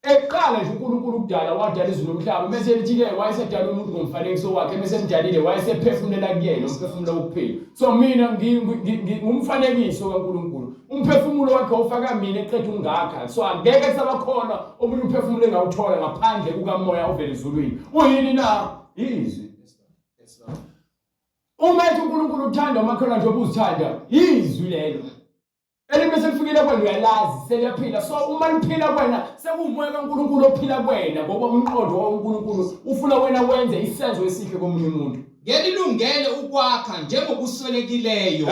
eqala nje uNkulunkulu ukudala wadala izulu nomhlaba mese lithi ke wayesedala umuntu ngomfanekiso wakhe mese emdalile wayesephefumulela kuyena umphefumulo wokuphila so mina ngumfanekiso kaNkulunkulu umphefumulo wakhe ufaka mina eqeda ungakha so angeke kusabakhona omunye umphefumulo engawuthola ngaphandle kukamoya ovela ezulwini uyini na izwi uma ethi uNkulunkulu uthanda umakhelwane njengoba uzithanda izwi lelo Elimi selifikile kuwena uyalazi seliyaphila so uma liphila kuwena sekuwumoya kaNkulunkulu ophila kuwena ngoba umqondo waNkulunkulu ufuna wena wenze isenzo esihle komunye umuntu ngelilungele ukwakha njengokuswelekileyo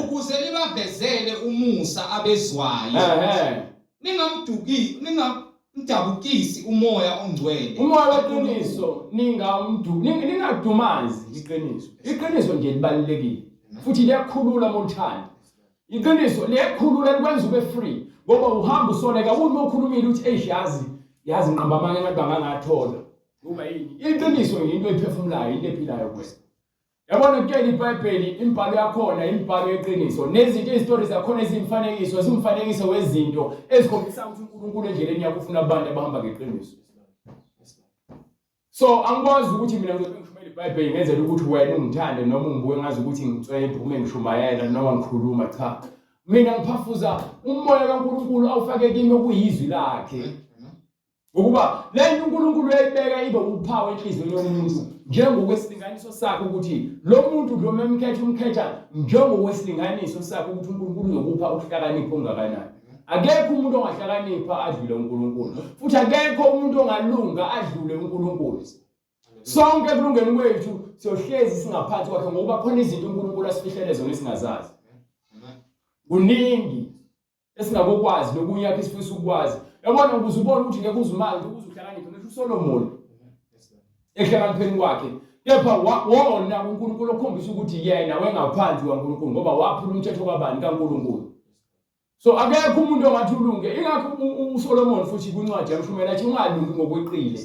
ukuze libavezele umusa abezwayo ningamduki ningamdabukisi umoya ongcwele umoya weqiniso ningamdu ningadumazi iqiniso iqiniso nje libalulekile futhi liyakhulula uma ulithanda Iqiniso liyakhulula likwenza ube free ngoba uhamba usoleka uma ukhulumile uthi eish yazi yazi nqamba amanye ngathi bangangathola ngoba yini iqiniso yinto ephefumulayo into ephilayo kuwena yabona kutshela iBhayibheli imibhalo yakhona imibhalo yeqiniso nezinto izitori zakhona ezimfanekiso zimfanekiso wezinto ezikhombisa ukuthi uNkulunkulu endleleni yakho ufuna abantu abahamba ngeqiniso So angikwazi ukuthi mina ngizobe ngishumayela iBhayibheli ngenzela ukuthi wena ungithande noma ungibuke ngazi ukuthi ngitswebhu uma ngishumayela noma ngikhuluma cha. Mina ngiphafuza umoya kaNkulunkulu awufake kimi okuyizwi lakhe. Ngokuba le nto uNkulunkulu uyayibeka ibe uphawu enhliziyweni yomuntu njengokwesilinganiso sakhe ukuthi lo muntu lo memkhetha umkhetha njengokwesilinganiso sakhe ukuthi uNkulunkulu uzokupha ukuhlakanipha okungakanani. Akekho umuntu ongahlakanipha adlule uNkulunkulu futhi akekho umuntu ongalunga adlule uNkulunkulu. Sonke ekulungeni kwethu siyohlezi singaphansi kwakhe ngokuba khona izinto uNkulunkulu asifihlele zona esingazazi. Kuningi esingakokwazi nokunye yakhe sifisa ukwazi. Yabona ukuze ubone ukuthi ngeke uzumanje ukuze uhlakaniphe ngisho uSolomon ekuhlakanipheni kwakhe kepha wona uNkulunkulu okhombisa ukuthi yena wengaphansi kwaNkulunkulu ngoba waphula umthetho kabani kaNkulunkulu. So akekho umuntu ongathi ulunge. Ingakho uSolomon futhi kwincwadi yamshumela athi ungalungi ngokweqile.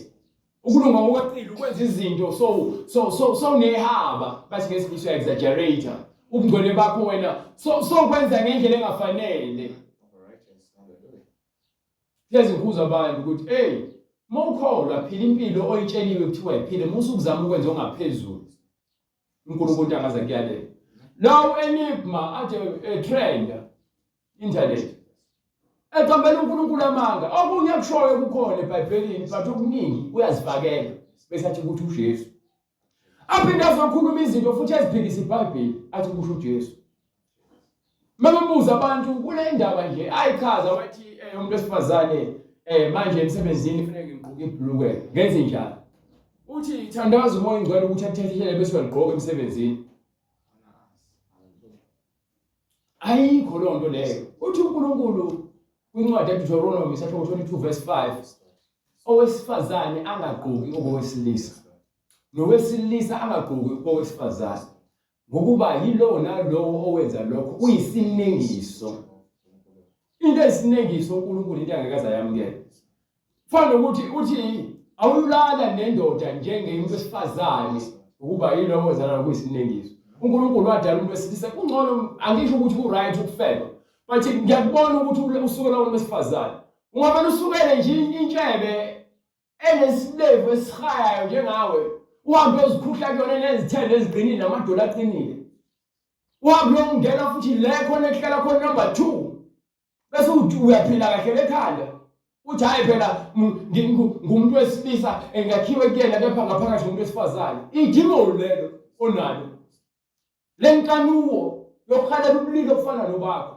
Ukulunga ngokweqile ukwenza izinto so so so so nehaba bathi ngesingisi uya exaggerate. Ubungcwele bakho wena so so kwenza ngendlela engafanele. Hlezi ngikhuza abantu ukuthi hey mawukholwa phila impilo oyitsheliwe kuthiwa iphile musa ukuzama ukwenza ongaphezulu. uNkulunkulu angaze kuyalela lawo enigma ade etrend internet eqambela uNkulunkulu amanga okunye akushoyo kukhona eBhayibhelini but okuningi uyazifakela bese athi ukuthi uJesu aphinde azokhuluma izinto futhi eziphikisa iBhayibheli athi kusho uJesu Mabembuza abantu kule ndaba nje ayichaza wathi eh, umuntu wesifazane eh manje emsebenzini kufanele ngigqoke ibhlukwe ngenze njani uthi thandaza umoya ingcwele ukuthi akuthethelele bese uyaligqoka emsebenzini ayikho loo nto leyo uthi uNkulunkulu kwincwadi yaDeuteronomy isahluko 22 verse 5 owesifazane angagqoki okowesilisa nowesilisa angagqoki okowesifazane Ngokuba yilowo nalowo owenza lokho uyisinengiso. Into eyisinengiso uNkulunkulu into angeke aze ayamukele. Fana nokuthi uthi awuyulala nendoda njengemuntu wesifazane ukuba yilowo owenza lokho kuyisinengiso. uNkulunkulu wadala umuntu wesilisa kungcono angisho ukuthi ku-right ukufeba but ngiyakubona ukuthi usukela umuntu wesifazane ungavele usukele nje intshebe enesilevu esihayayo njengawe uhambe uyozikhuhla kuyona nezithende eziqinile namadolo aqinile uhambe uyongena futhi le khona ekuhlala khona number 2 bese uthi uyaphila kahle lekhanda uthi hayi phela ngumuntu wesilisa engakhiwe kuyena kepha ngaphakathi umuntu wesifazane idimoni lelo onalo lenkanuko yokuhalela ubulili obufana nobakho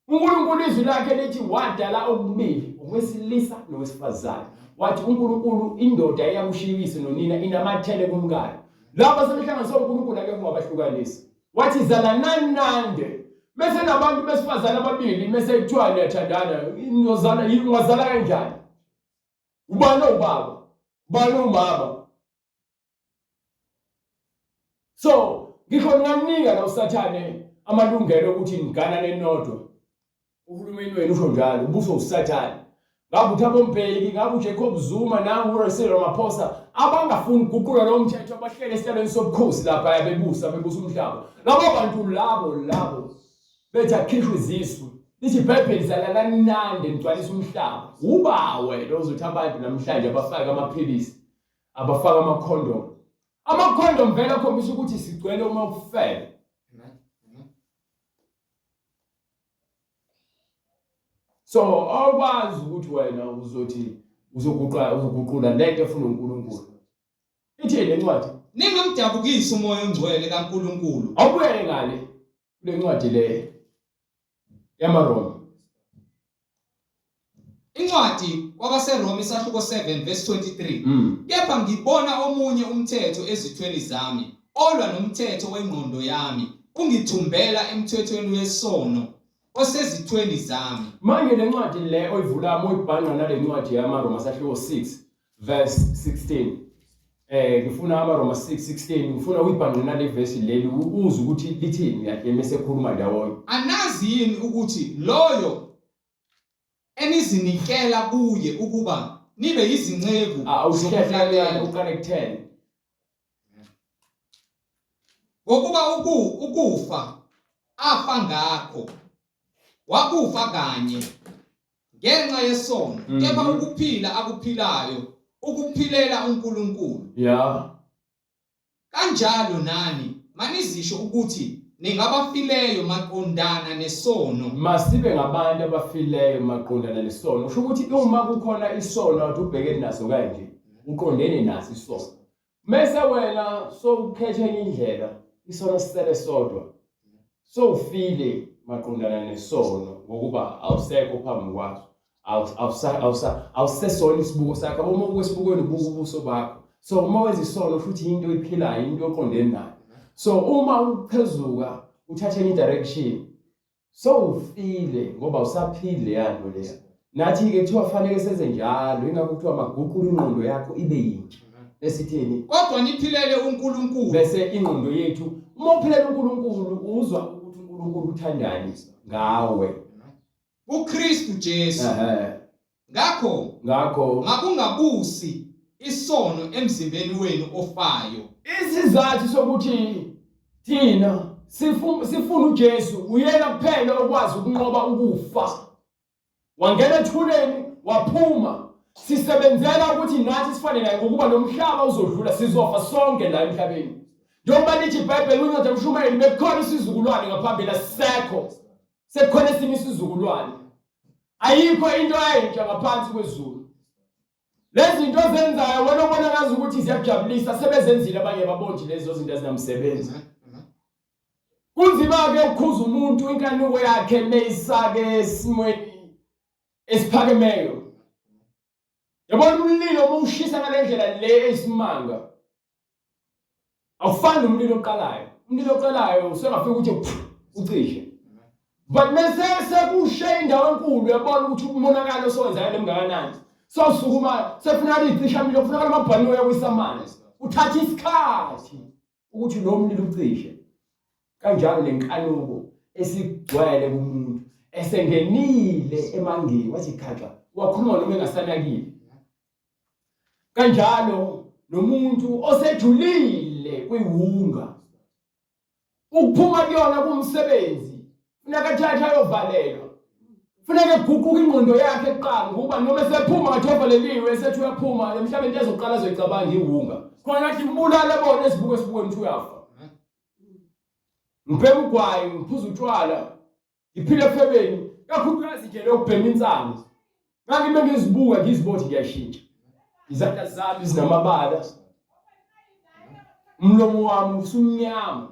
uNkulunkulu izwi lakhe lithi wadala okubili owesilisa nowesifazane wathi uNkulunkulu indoda iyakushiya uyise nonina inamathele kumkayo lapha sebehlanganiswa uNkulunkulu akekho ongabahlukanisa wathi zalanani nande bese nabantu besifazane ababili mese kuthiwa niyathandana niyozala ungazala kanjani ubani ubaba ubani umama So ngisho ninganika la usathane amalungelo okuthi niganane nodwa. Uhulumeni wenu usho njalo, ubuso usathane. Ngabe uThabo Mbeki, ngabe uJacob Zuma nangu uCyril Ramaphosa abangafuni ukuguqula lo mthetho abahlele esihlalweni sobukhosi lapha bebusa bebusa umhlaba. Labo bantu labo labo bethi akhishwe izisu lithi ibhayibheli zalalani nande nigcwalisa umhlaba. Uba wena ozothi abantu namhlanje abafake amaphilisi abafaka amakhondom amakhondom vele akhombisa ukuthi sigcwele uma ufele so awukwazi ukuthi wena uzothi uzoguqa uzoguqula lento efuna uNkulunkulu ithini lencwadi ningamdabukisi umoya ongcwele kaNkulunkulu awubuyele ngale kule ncwadi le yamaRoma Incwadi kwabaseRoma isahluko 7 verse 23. Kepha ngibona omunye umthetho ezithweni zami olwa nomthetho wengqondo yami ungithumbela emthethweni wesono osezithweni zami. Manje le ncwadi le oyivula moyibhanqa nale ncwadi yamaRoma sahluko 6 verse 16 ngifuna amaRoma 6:16 ngifuna uyibhanqe nale verse leli uzwe ukuthi lithini kahle mese ekhuluma ndawonye. Anazi yini ukuthi loyo enizinikela kuye ukuba nibe yizinceku Awuhlehla uqale ku-10. Ngokuba ukufa afa ngakho wakufa kanye ngenxa yesono kepha ukuphila akuphilayo ukuphilela uNkulunkulu. Yeah. Kanjalo nani manizisho ukuthi ningabafileyo maqondana nesono. Masibe ngabantu abafileyo maqondana nesono. Usho ukuthi uma kukhona isono athi ubhekene naso kanje, uqondene naso isono. Mese wena sowukhetha enye indlela, isono sisele sodwa. Sowufile maqondana nesono ngokuba awusekho phambi kwaso. Awusesona isibuko sakho. Uma ubuka esibukweni ubuka ubuso bakho. So uma wenza isono futhi into oyiphilayo, into oqondene nayo. So uma uchezuka uthatha enye direction Sowufile ngoba usaphili leya nto leya. Nathi-ke kuthiwa fanele senze njalo, ingakho kuthiwa maguqula ingqondo yakho ibe yintsha. Esitheni? Kodwa niphilele uNkulunkulu. Bese ingqondo yethu, uma uphilela uNkulunkulu uzwa ukuthi uNkulunkulu uthandani ngawe. kuKristu Jesu. Ehhe. Ngakho Ngakho makungabusi isono emzimbeni wenu ofayo. Isizathu sokuthi thina sifuna uJesu uyena kuphela okwazi ukunqoba ukufa. Wangena ethuneni waphuma. Sisebenzela ukuthi nathi sifane naye ngokuba lo mhlaba uzodlula sizofa sonke la emhlabeni. Njengoba lithi iBhayibheli kwincwadi yomshumayeli bekukhona isizukulwane ngaphambili asisekho. Sekukhona esinye isizukulwane. Ayikho into entsha ngaphansi kwezulu. Lezi zinto ozenzayo wena obona ngazi ukuthi ziyakujabulisa sebezenzile abanye babonje lezo zinto ezinamsebenzi. Kunzima-ke ukukhuza umuntu inkanuko yakhe meyisake esimweni esiphakemeyo. Yabona umlilo uma ushisa ngale ndlela le eyisimanga awufani nomlilo oqalayo. Umlilo oqalayo usengafika ukuthi ucishe. But mese sekushe indawo enkulu uyabona ukuthi umonakalo osowenzakele mngakanani. Sosukuma sefunakala icishamlilo kufunakala amabhanoyi awisa amanzi. Uthatha isikhathi ukuthi lo mlilo ucishe. Kanjalo nenkanuko esigcwele kumuntu esengenile emangeni wathi khaxa wakhuluma noma engasanakile. Kanjalo nomuntu osejulile kwiwunga ukuphuma kuyona kumsebenzi funeka athathe ayovalelwa funeka eguquke ingqondo yakhe kuqala ngokuba noma esephuma ngathi ovaleliwe esethi uyaphuma emhlabeni into ezoqala azoyicabanga iwunga khona ngathi mbulale bona ezibuka esibukweni ukuthi uyafa ngibhema ugwayi ngiphuza utshwala ngiphile efebeni kakhulukazi nje lokubhema insangu ngangime ngizibuka ngizibona ukuthi ngiyashintsha izandla zami zinamabala umlomo wami usumnyama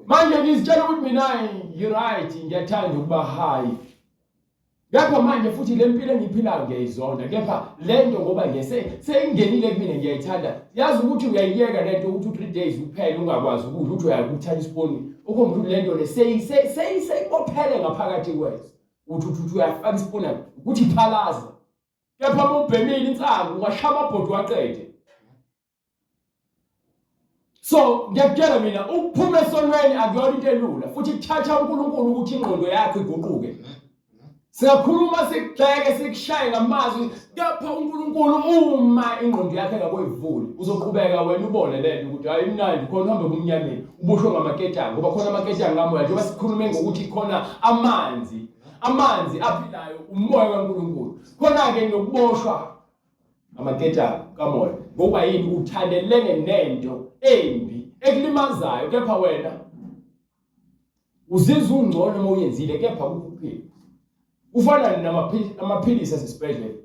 manje ngizitshela ukuthi mina ngi-right ngiyathanda ukuba high kepha manje futhi le mpilo engiyiphilayo ngiyayizonda kepha le nto ngoba nje seyingenile kumina ngiyayithanda yazi ukuthi uyayiyeka le nto ukuthi u-three days uphele ungakwazi ukudla ukuthi uyakuthatha isiponi ukhomba ukuthi le nto le seyibophele ngaphakathi kwena uthi uthi uyafaka isiponi ukuthi phalaza kepha uma ubhemile insangu ungashaya amabhodi waqede So ngiyakutshela mina ukuphuma esonweni akuyona into elula futhi kuthatha uNkulunkulu ukuthi ingqondo yakho iguquke. Singakhuluma sikugxeke sikushaye ngamazwi kepha uNkulunkulu uma ingqondo yakhe engakoyivuli uzoqhubeka wena ubone lento ukuthi hayi imnandi khona uhambe kumnyameni uboshwe ngamaketanga ngoba khona amaketanga kamoya njengoba sikhulume ngokuthi khona amanzi amanzi aphilayo umoya kaNkulunkulu khona-ke nokuboshwa amaketanga kamoya ngoba yini uthandelene nento embi ekulimazayo kepha wena uzizwa ungcono uma uyenzile kepha kukuphila kufana namaphilisi asesibhedlela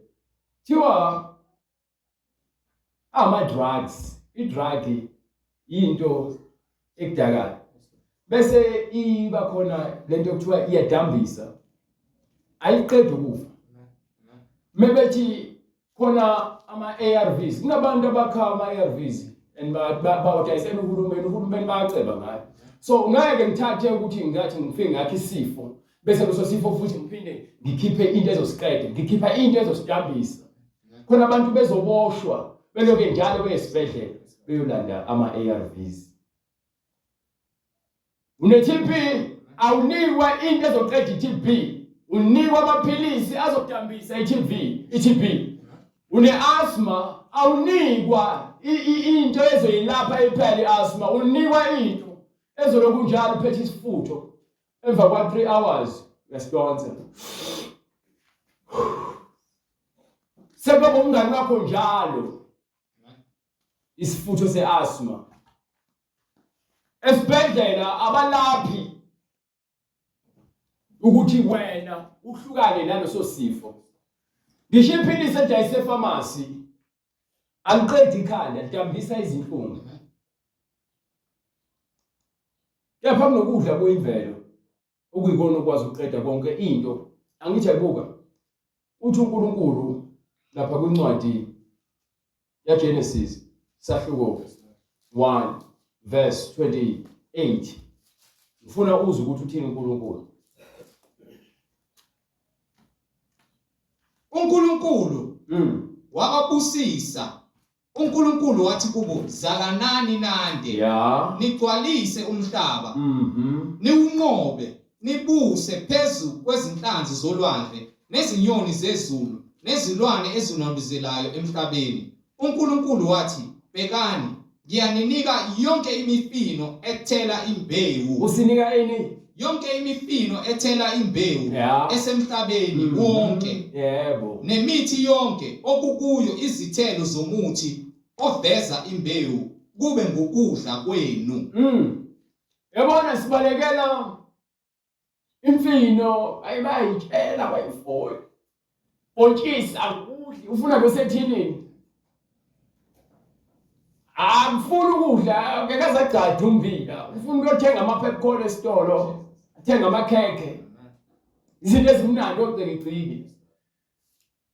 thiwa ama-drugs i-drug yinto ekudakayo bese iba khona lento okuthiwa iyadambisa ayiqedi ukufa mebethi khona ama-ARVs kunabantu abakha ama-ARVs and bawadayisela uhulumeni uhulumeni bayaceba ngayo so ngeke ngithathe ukuthi ngathi ngifike ngakho isifo bese leso sifo futhi ngiphinde ngikhiphe into ezosiqeda ngikhipha into ezosidambisa khona abantu bezoboshwa beloke njalo beyesibhedlela beyolanda ama-ARVs une-TB awunikwa into ezoqeda i-TB unikwa amaphilisi azodambisa i-TB i-TB une-asthma awunikwa into ezoyilapha iphela i-asthma unikwa into ezolokhu njalo uphethe isifutho emva kwa-3 hours uyasidonsa sekuba umngani wakho njalo isifutho se-asthma esibhedlela abalaphi ukuthi wena uhlukane naleso sifo ngisho iphilisi edayise efamasi aliqedi ikhanda lidambisa izinhlungu kepha kunokudla kuyimvelo okuyikona okwazi ukuqeda konke into angithi ayibuka uthi uNkulunkulu lapha kwincwadi yaGenesis sahluko 1 verse 28 ngifuna uze ukuthi uthini uNkulunkulu uNkulunkulu wababusisa uNkulunkulu wathi kubo, Zalanani nande, ya nigcwalise umhlaba, mhm niwunqobe, nibuse phezu kwezinhlanzi zolwandle nezinyoni zezulu nezilwane ezinambuzelayo emhlabeni. UNkulunkulu wathi, Bhekani, ngiyaninika yonke imifino ethela imbewu. Usinika ini? Yonke imifino ethela imbewu Yeah. esemhlabeni Mhm. wonke Yebo. nemithi yonke okukuyo izithelo zomuthi oveza imbewu kube ngukudla kwenu. Yabona sibalekela imfino ayi bayayitshela bayifuyo. Bhontshisi akudli ufuna losethinini. Angifuni ukudla ngeke azagcada umbila. Ufuna ukuyothenga ama-popcorn esitolo, athenga amakhekhe. Izinto ezimnandi ocikiciki.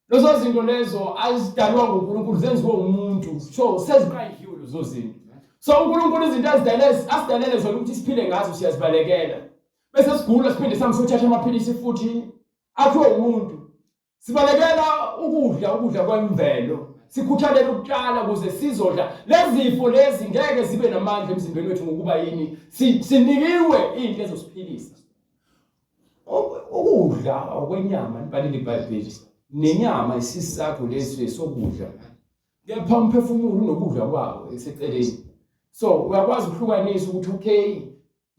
Lezo zinto lezo azidalwa nguNkulunkulu zenziwe umuntu. So seziqanjiwe lezo zinto. So uNkulunkulu izinto azidalele asidalele zona ukuthi siphile ngazo siyazibalekela. Bese sigula siphinde sihambe siyothatha amaphilisi futhi akhiwe umuntu. Sibalekela ukudla ukudla kwemvelo. Sikhuthalela ukutshala ukuze sizodla. Lezifo lezi ngeke zibe namandla emzimbeni wethu ngokuba yini? Sinikiwe into ezosiphilisa. Ukudla okwenyama libhalile iBhayibheli nenyama isisu sakho lesi sokudla kepha umphefumulo unokudla kwawo eseceleni so uyakwazi ukuhlukanisa ukuthi okay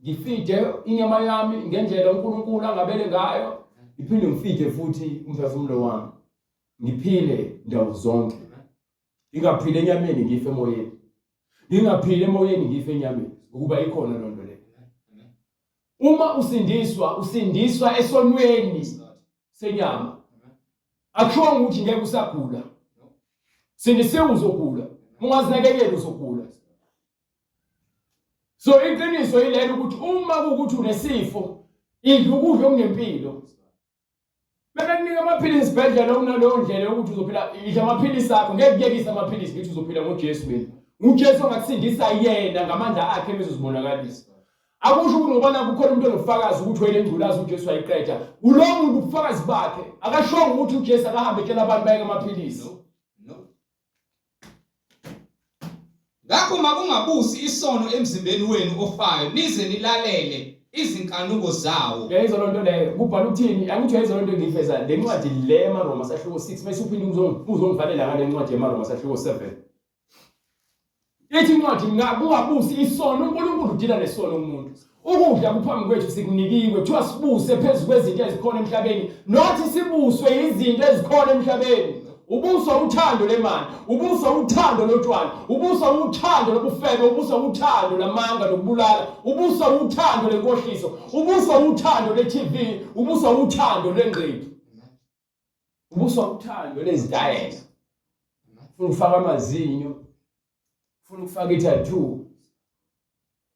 ngifide inyama yami ngendlela uNkulunkulu angabele ngayo ngiphinde ngifide futhi umphefumulo wami ngiphile ndawo zonke ngingaphili enyameni ngife emoyeni ngingaphili emoyeni ngife enyameni ukuba ikhona loo nto leyo uma usindiswa usindiswa esonweni senyama akusho ukuthi ngeke usagula sindisiwe uzogula ungazinakekeli uzogula so iqiniso yilelo ukuthi uma kuwukuthi unesifo idla ukudla okunempilo Bebekunika amaphilisi esibhedlela unaleyo ndlela yokuthi uzophila idla amaphilisi akho ngeke kuyekise amaphilisi ngithi uzophila ngoJesu mina. UJesu ongakusindisa yena ngamandla akhe ebezozibonakalisa. Akusho ukuthi ngoba nakho kukhona umuntu onobufakazi ukuthi wena ingculazi uJesu wayiqeda. Ulowo muntu ubufakazi bakhe akashongo ukuthi uJesu akahambe etshela abantu bayeke amaphilisi. No. Ngakho makungabusi isono emzimbeni wenu ofayo, nize nilalele izinkanuko zawo. Uyayizwa loo nto leyo? Kubhala ukuthini? Angithi uyayizwa loo nto engiyifeza le ncwadi le yamaRoma sahluko 6 bese uphinde uzongivalela ngale ncwadi yamaRoma sahluko 7. Ithi incwadi kungabusi isono, uNkulunkulu udila nesono umuntu. Ukudla kuphambi kwethu sikunikiwe, kuthiwa sibuse phezu kwezinto ezikhona emhlabeni, nothi sibuswe izinto ezikhona emhlabeni. Ubuswa uthando lemali, ubuswa uthando lotshwala, ubuswa uthando lobufebe, ubuswa uthando lamanga nokubulala, ubuswa uthando lenkohliso, ubuswa uthando le-TV, ubuswa uthando lwengqephu. Ubuswa uthando lezitayela. Ufuna ukufaka amazinyo, ufuna ukufaka i-tattoo,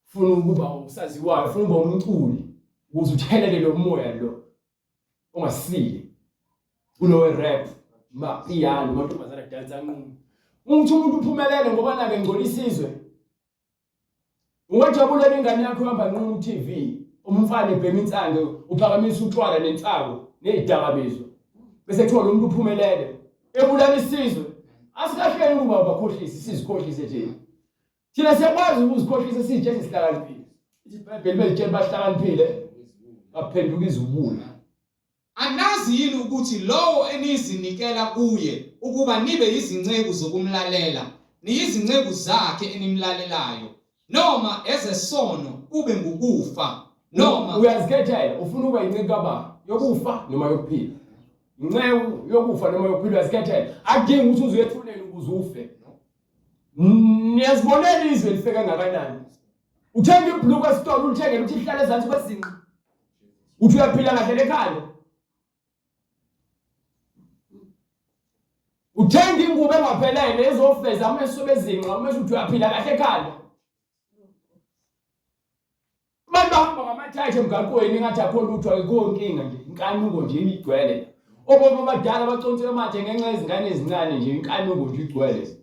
ufuna ukuba usaziwayo, ufuna ukuba umculi ukuze uthelele lo moya lo ongasile kulo rap mapiyano amantombazane adansa nqunu. Uthi umuntu uphumelele ngoba nake ngcola isizwe. Ungajabulela ingane yakho ihamba nqunu TV, umfana ebhema insangu, uphakamisa utshwala nensangu nezidakamizwa. Bese kuthiwa lo muntu uphumelele, ebulala isizwe. Asikahleli ukuba ubakhohlise, sizikhohlise nje. Thina siyakwazi ukuzikhohlisa sizitshela sihlakaniphile. IBhayibheli belitshela bahlakaniphile baphenduka iziwula. Anazi yini ukuthi lowo enizinikela kuye ukuba nibe yizinceku zokumlalela, niyizinceku zakhe enimlalelayo, noma ezesono kube ngukufa, noma Uyazikhethela, ufuna ukuba inceku kabani? Yokufa noma yokuphila? Inceku yokufa noma yokuphila uyazikhethela. Akudingi ukuthi uze uyethuneni ukuze ufe. Niyazibonela izwe life kangakanani. Uthenga ibhuluku esitolo ulithengele ukuthi lihlale ezansi kwezinqa. Uthi uyaphila kahle lekhanda. Uthenga ingubo engaphelele ezofeza ameso bezinqa uma uthi uyaphila kahle ekhanda. Abantu bahamba ngamathayithi emgaqweni ngathi akho lutho akukho nkinga nje inkanuko nje igcwele. Obaba abadala baconsa amathe ngenxa yezingane ezincane nje inkanuko nje igcwele.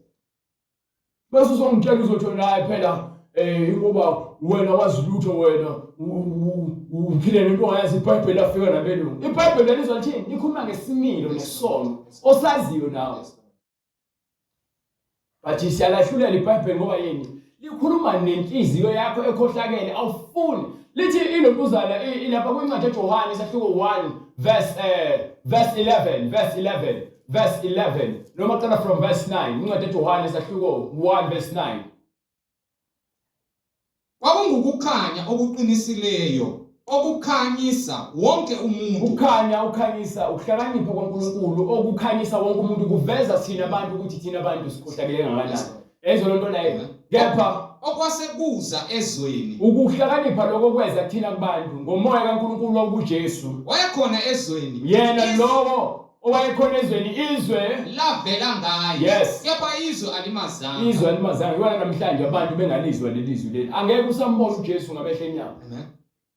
Bese uzongitshela uzothi wena hayi phela eh ingoba wena wazi lutho wena uphile nento ongayazi iBhayibheli lafika nabelungu. IBhayibheli lalizwa lithini? Likhuluma ngesimilo nesono osaziyo nawe. But siyalahlulela iBhayibheli ngoba yini? Likhuluma nenhliziyo yakho ekhohlakele awufuni. Lithi ilontuzana ilapha kwincwadi eJohane isahluko 1 verse verse 11 verse 11 verse 11 noma qala from verse 9 incwadi eJohane isahluko 1 verse 9. Kwakungukukhanya okuqinisileyo okukhanyisa wonke umuntu. Ukukhanya ukhanyisa ukuhlakanipha kwaNkulunkulu okukhanyisa wonke umuntu kuveza thina abantu ukuthi thina abantu sikhohlakele ngakanani. Ezwe lonto leyo. Kepha okwase kuza ezweni. Ukuhlakanipha lokho kweza kuthina kubantu ngomoya kaNkulunkulu wakuJesu. Wayekhona ezweni. Yena lowo owayekhona ezweni izwe lavela ngaye yes kepha izwe alimazanga izwe alimazanga yona namhlanje abantu bengalizwa leli zwi leli angeke usambona uJesu ngamehlo enyama amen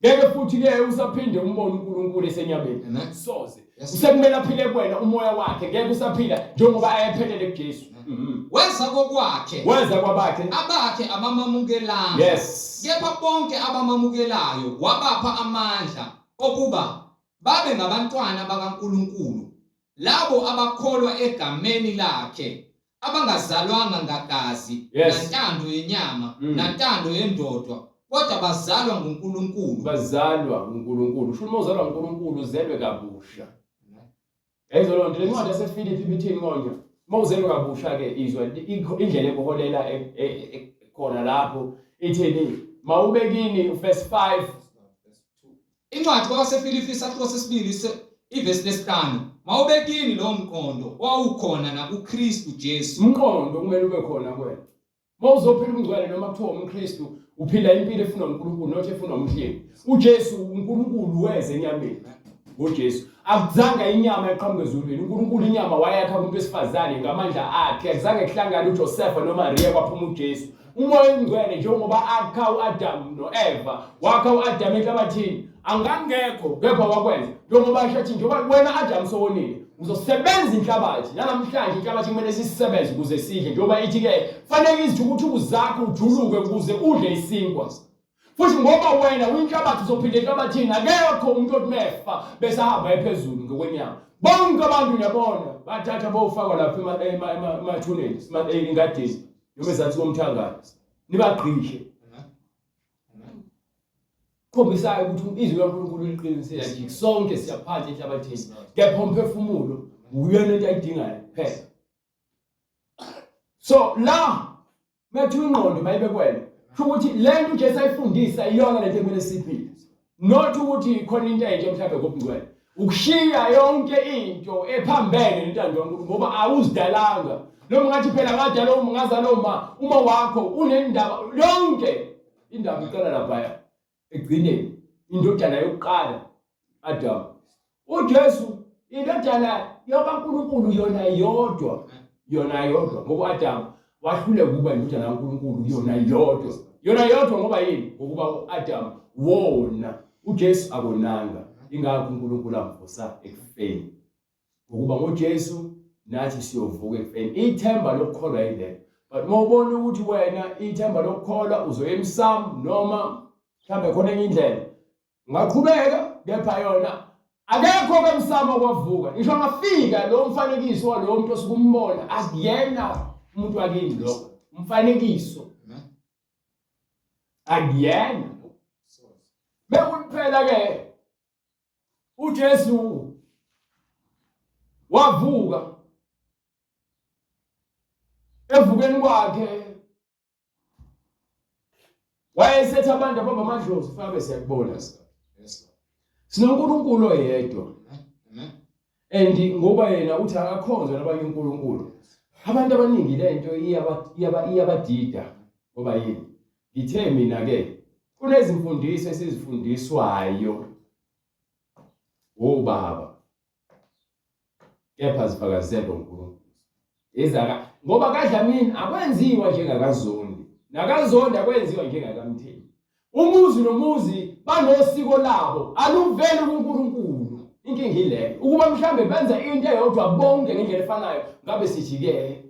ngeke futhi ke usaphinde umbone uNkulunkulu esenyameni soze usekumele aphile kuwena umoya wakhe ngeke usaphila njengoba ayephelele kuJesu mhm. weza kokwakhe weza kwabakhe abakhe abamamukelanga yes kepha bonke abamamukelayo wabapha amandla okuba babe ngabantwana bakaNkulunkulu, labo abakholwa egameni lakhe, abangazalwanga ngagazi, nantando yenyama, nantando yendodwa, kodwa bazalwa nguNkulunkulu. Bazalwa nguNkulunkulu. Kusho uma uzalwa nguNkulunkulu uzelwe kabusha. Yayizwa loo nto. Le ncwadi yaseFilipi ibithini konje? Uma uzelwe kabusha-ke izwa indlela ekuholela e, e, e, khona lapho ithini? Mawube kini verse 5. Incwadi kwabaseFilipi isahluko sesibili ivesi lesihlanu. Mawube kini lowo mqondo owawukhona nakuKristu Jesu. Umqondo kumele ube khona kuwena. Uma uzophila ubungcwele noma kuthiwa umKristu uphila impilo efunwa uNkulunkulu not efunwa umhleli. UJesu uNkulunkulu weze enyameni ngoJesu. Akuzange inyama eqhamuka ezulwini. uNkulunkulu inyama wayakha kumuntu wesifazane ngamandla akhe. Akuzange kuhlangane uJosefa noMaria kwaphuma uJesu. Umoya oyingcwele njengoba akha u-Adamu no-Eva, wakha u-Adamu enhlabathini. Angangekho kepha wakwenza. Njengoba asho athi njengoba wena Adamu sowonile, uzosebenza inhlabathi. Nanamhlanje inhlabathi kumele sisebenze ukuze sidle. Njengoba ithi ke fanele izithukuthuku zakho ujuluke ukuze udle isinkwa. Futhi ngoba wena uyinhlabathi uzophinda enhlabathini akekho umuntu othi mefa bese ahamba ephezulu ngokwenyama. Bonke abantu ngiyabona bathatha bofakwa lapha emathuneni, engadini noma ezansi komthangala. Nibagqishe. Khombisayo ukuthi izwi likaNkulunkulu liqinisile nje sonke siyaphansi enhlabathini. Kepha umphefumulo uyena into ayidingayo kuphela. So la Methu ingqondo mayibe kuwena. Kusho ukuthi le nto uJesu ayifundisa iyona lento ekumele siyiphile. Not ukuthi khona into entsha mhlawumbe ngobungcwele. Ukushiya yonke into ephambene nentando kaNkulunkulu ngoba awuzidalanga. Noma ungathi phela ngadala uma ngazala uma uma wakho unendaba yonke indaba iqala laphaya. Ekugcineni indodana yokuqala Adam. UJesu indodana yokaNkulunkulu yona yodwa yona yodwa ngoba uAdam wahluleka ukuba indodana kaNkulunkulu yona yodwa yona yodwa ngoba yini ngokuba uAdam wona uJesu akonanga ingakho uNkulunkulu amvusa ekufeni Ngokuba ngoJesu nathi siyovuka ekufeni. Ithemba lokukholwa yilelo. But uma ubona ukuthi wena ithemba lokukholwa uzoya emsamo noma mhlawumbe khona enye indlela ungaqhubeka kepha yona akekho ke emsamo kwavuka ngisho angafika lo mfanekiso walowo muntu osukumbona akuyena umuntu wakini lo umfanekiso akuyena bekuphela ke uJesu wavuka evukeni kwakhe wayesetha abantu abamba amadlozi fabe siyakubona sinoNkulunkulu oyedwa and ngoba yena uthi akakhonzwe nabanye uNkulunkulu abantu abaningi lento iyabadida ngoba yini ngithe mina ke kunezimfundiso esizifundiswayo wobaba kepha zifakazelwa uNkulunkulu ezaka ngoba kaDlamini akwenziwa njengakaZondi nakaZondi akwenziwa njengakaMthembu umuzi nomuzi banosiko labo aluveli kuNkulunkulu inkinga ileyo ukuba mhlambe benza into eyodwa bonke ngendlela efanayo ngabe sithi ke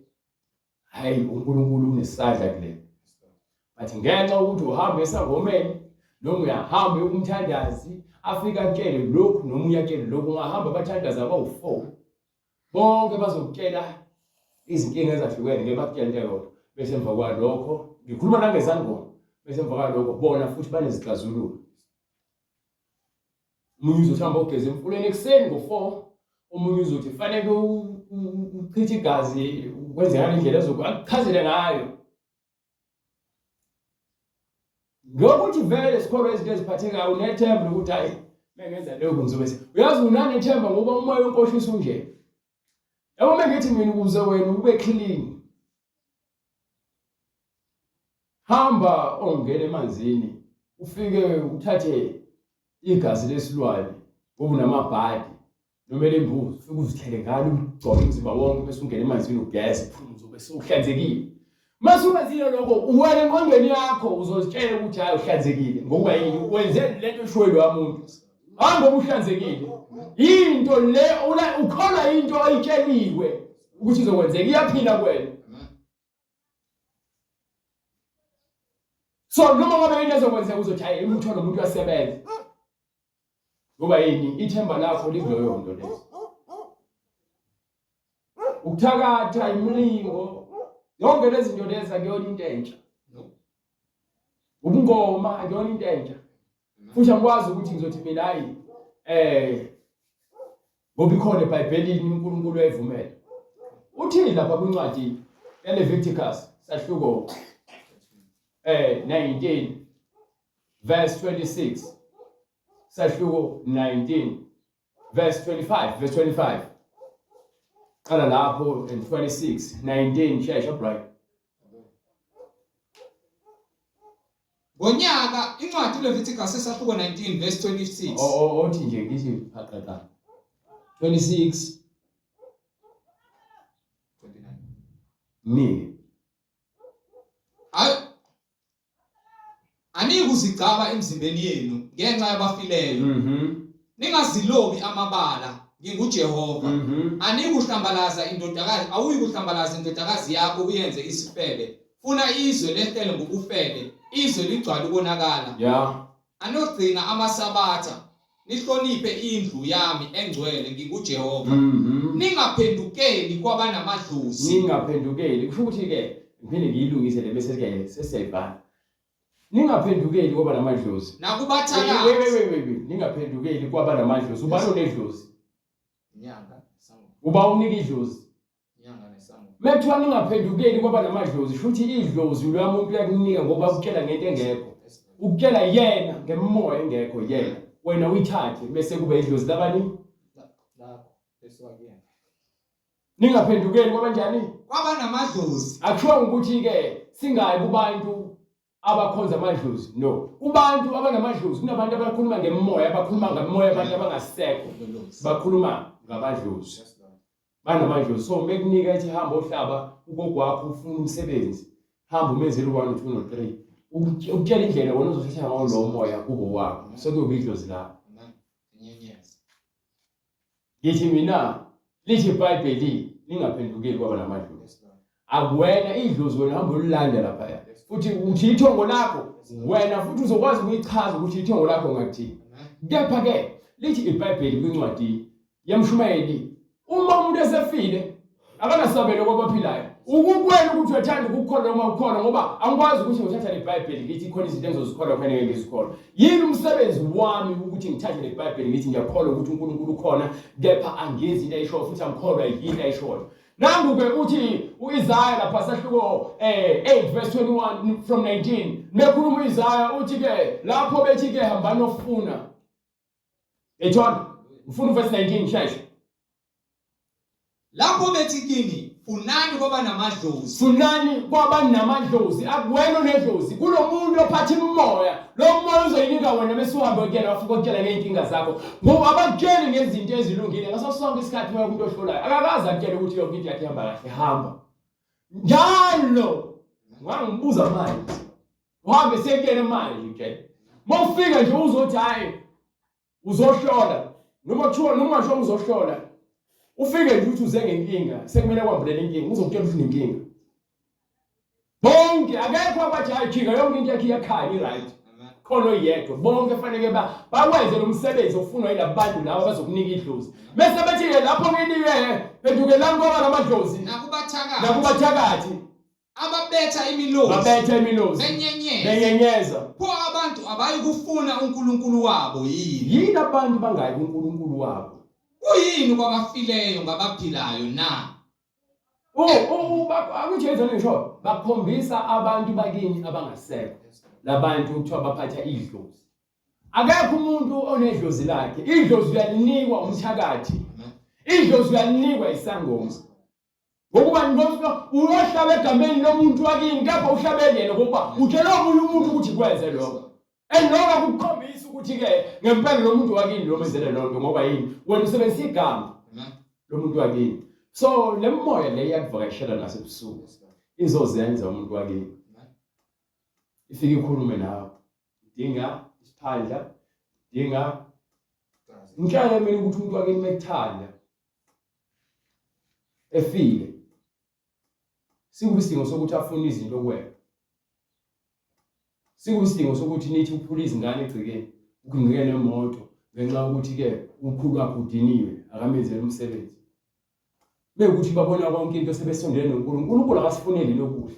hayi uNkulunkulu unesandla kule but ngenxa ukuthi uhamba esangomeni noma uyahamba ukumthandazi afike akutshele lokhu noma uyatshele lokhu ungahamba abathandazi abawu-four bonke bazokutshela izinkinga ezahlukene ngeke bakutshele into eyodwa bese emva kwalokho Ngikhuluma nangezangoma bese emva kwalokho bona futhi banezixazululo. Omunye uzothi hamba ugeze emfuleni ekuseni ngo-4, omunye uzothi fanele uchithe igazi wenze ngale ndlela ezokuchazele ngayo. Ngokuthi vele sikholwa izinto eziphathekayo unethemba lokuthi hayi mengenza lokhu ngizobe uyazi unanethemba ngoba umoya wenkohliso unje. Yabo mengithi mina ukuze wena ube clean hamba ongena emanzini ufike uthathe igazi lesilwane ngoba unamabhadi noma elembuzi ufike uzithele ngalo ugcobe umzimba wonke bese ungena emanzini ugeze uphume uzobe sewuhlanzekile mase ukwenzile lokho uwena engqondweni yakho uzozitshela ukuthi hayi uhlanzekile ngokuba yini wenze lento eshiwo loya muntu hayi ngoba uhlanzekile into le ukholwa into oyitsheliwe ukuthi izokwenzeka iyaphila kuwena so noma ngabe into ezokwenzeka uzothi hayi umutho lo muntu uyasebenza ngoba yini ithemba lakho likuloyo nto leyo ukuthakatha imilingo yonke lezi zinto lezi akuyona into entsha ubungoma akuyona into entsha futhi angikwazi ukuthi ngizothi mina hayi eh ngoba ikhona eBhayibhelini uNkulunkulu uyayivumela uthini lapha kwincwadi yaLeviticus sahluko eh 19 verse 26 sahluko 19 verse 25 verse 25 qala lapho and 26 19 shesha Brian Ngonyaka incwadi uLeviticus esahluko 19 verse 26. Othi nje ngithi phaqaqa. 26 29. Mini. Hayi Anikuzigcaba emzimbeni yenu ngenxa yabafileyo. Mhm. Ningazilobi amabala, nginguJehova. Mhm. Anikuhlambalaza indodakazi, awuyikuhlambalaza indodakazi yakho uyenze isifebe. Funa izwe lehlele ngobufebe, izwe ligcwale ukonakala. Yeah. Anogcina amasabatha, nihloniphe indlu yami engcwele, nginguJehova. Mhm. Ningaphendukeli kwabanamadlozi. Ningaphendukeli. Kusho ukuthi ke ngiphinde ngiyilungise le bese ke sesiyayibhala. Ningaphendukeli kwaba namadlozi. Nakubathakathi. Wait, wait, wait, wait, wait. Ningaphendukeli kwaba namadlozi. Ubani onedlozi? Inyanga, isangoma. Uba unika idlozi. Inyanga nesangoma. Mekuthiwa ningaphendukeli kwaba namadlozi, shuthi idlozi loya muntu uyakunika ngoba ukutshela ngento engekho. Ukutshela yena ngemimoya engekho yena. Wena uyithathe bese kube idlozi labani? Lakho esuka kuyena. Ningaphendukeli kwabanjani? Kwaba namadlozi. Akushiwo ukuthi ke singayi kubantu abakhonza amadlozi no. Kubantu abanamadlozi kunabantu abakhuluma ngemimoya, abakhuluma ngemimoya abantu abangasekho. Bakhuluma ngabadlozi. Banamadlozi. So mekunika ethi hamba ohlaba ugogo wakho ufuna umsebenzi. Hamba umenzele u-1 2 no 3. Ukutshela indlela wena ozothatha ngawo lowo moya kubo wakho. Sekuyoba idlozi lakho. Ngithi mina lithi iBhayibheli ningaphendukeli kwaba namadlozi. Akuwena idlozi wena hamba ulilanda lapha. Futhi uthi ithongo lakho wena futhi uzokwazi ukuyichaza ukuthi ithongo lakho ngakuthini. Kepha ke lithi iBhayibheli kwincwadi yemshumayeli uma umuntu esefile akanasabelo kwabaphilayo. Ukukwena ukuthi uyathanda ukukholwa noma ukholwa ngoba angikwazi ukuthi ngithatha leBhayibheli ngithi khona izinto engizozikholwa khona ngeke ngizikholwa. Yini umsebenzi wami ukuthi ngithathe leBhayibheli ngithi ngiyakholwa ukuthi uNkulunkulu ukhona kepha angenzi into ayishoyo futhi angikholwa yinto ayishoyo. Nangu ke uthi uIsaya lapha sahluko 8 verse 21 from 19 mekhuluma uIsaya uthi ke lapho bethi ke hambani ofuna Ethola ufuna uverse 19 shesha Lapho bethi kini funani kwabanamadlozi. Funani kwabanamadlozi akuwena onedlozi kulomuntu ophatha imimoya lo moya uzoyinika wena bese uhambe kuyena wafika ukutshela ngey'nkinga zakho ngoba abakutsheli ngezinto ezilungile ngaso sonke isikhathi moya umuntu ohlolayo akakaze akutshele ukuthi yonke into yakhe ihamba kahle hamba njalo ngangibuza manje uhambe sekuyena manje ke mawufika nje uzothi hayi uzohlola noma kuthiwa noma ungasho uzohlola ufike nje uthi uze ngenkinga sekumele kwambulela inkinga uzokutshela ukuthi unenkinga bonke akekho abathi hayi jika yonke into yakhe iyakhanya i-right khona oyedwa bonke fanele ba bakwenze lo msebenzi ofunwa yilaba bantu laba abazokunika idlozi bese bethi-ke lapho kini-ke phendukelani kwaba namadlozi Nakubathakathi. nakubathakathi. Ababetha imilozi. Babetha imilozi. Benyenyeza. Benyenyeza. Pho abantu abayikufuna uNkulunkulu wabo yini? Yini abantu bangayi kuNkulunkulu wabo? Kuyini kwabafileyo ngabaphilayo na? Oh, oh, akujesu ngisho bakhombisa abantu bakini abangasekho. Labantu kuthiwa baphatha idlozi. Akekho umuntu onedlozi lakhe. Idlozi uyalinikwa umthakathi. Idlozi uyalinikwa isangoma. Ngokuba uyohlaba egameni lomuntu wakini kepha uhlabele yena ngokuba utshela omunye umuntu ukuthi kwenze lokho. And lokho akukukhombisi ukuthi-ke ngempela lo muntu wakini lo menzele loo nto ngoba yini wena usebenzisa igama lomuntu wakini. So le moya le iyakuvakashela nasebusuku izozenza umuntu wakini. Ifike ikhulume nawe. Idinga isiphandla, idinga ngitshele mina ukuthi umuntu wakini mekuthanda efile sikuyisidingo sokuthi afune izinto kuwena sikuyisidingo sokuthi nithi uphula izingane egcekeni ugingqike nemoto ngenxa yokuthi-ke umkhulu wakhe udiniwe akamenzeli umsebenzi bekuthi babona konke into sebesondele noNkulunkulu uNkulunkulu akasifuneli lokuhle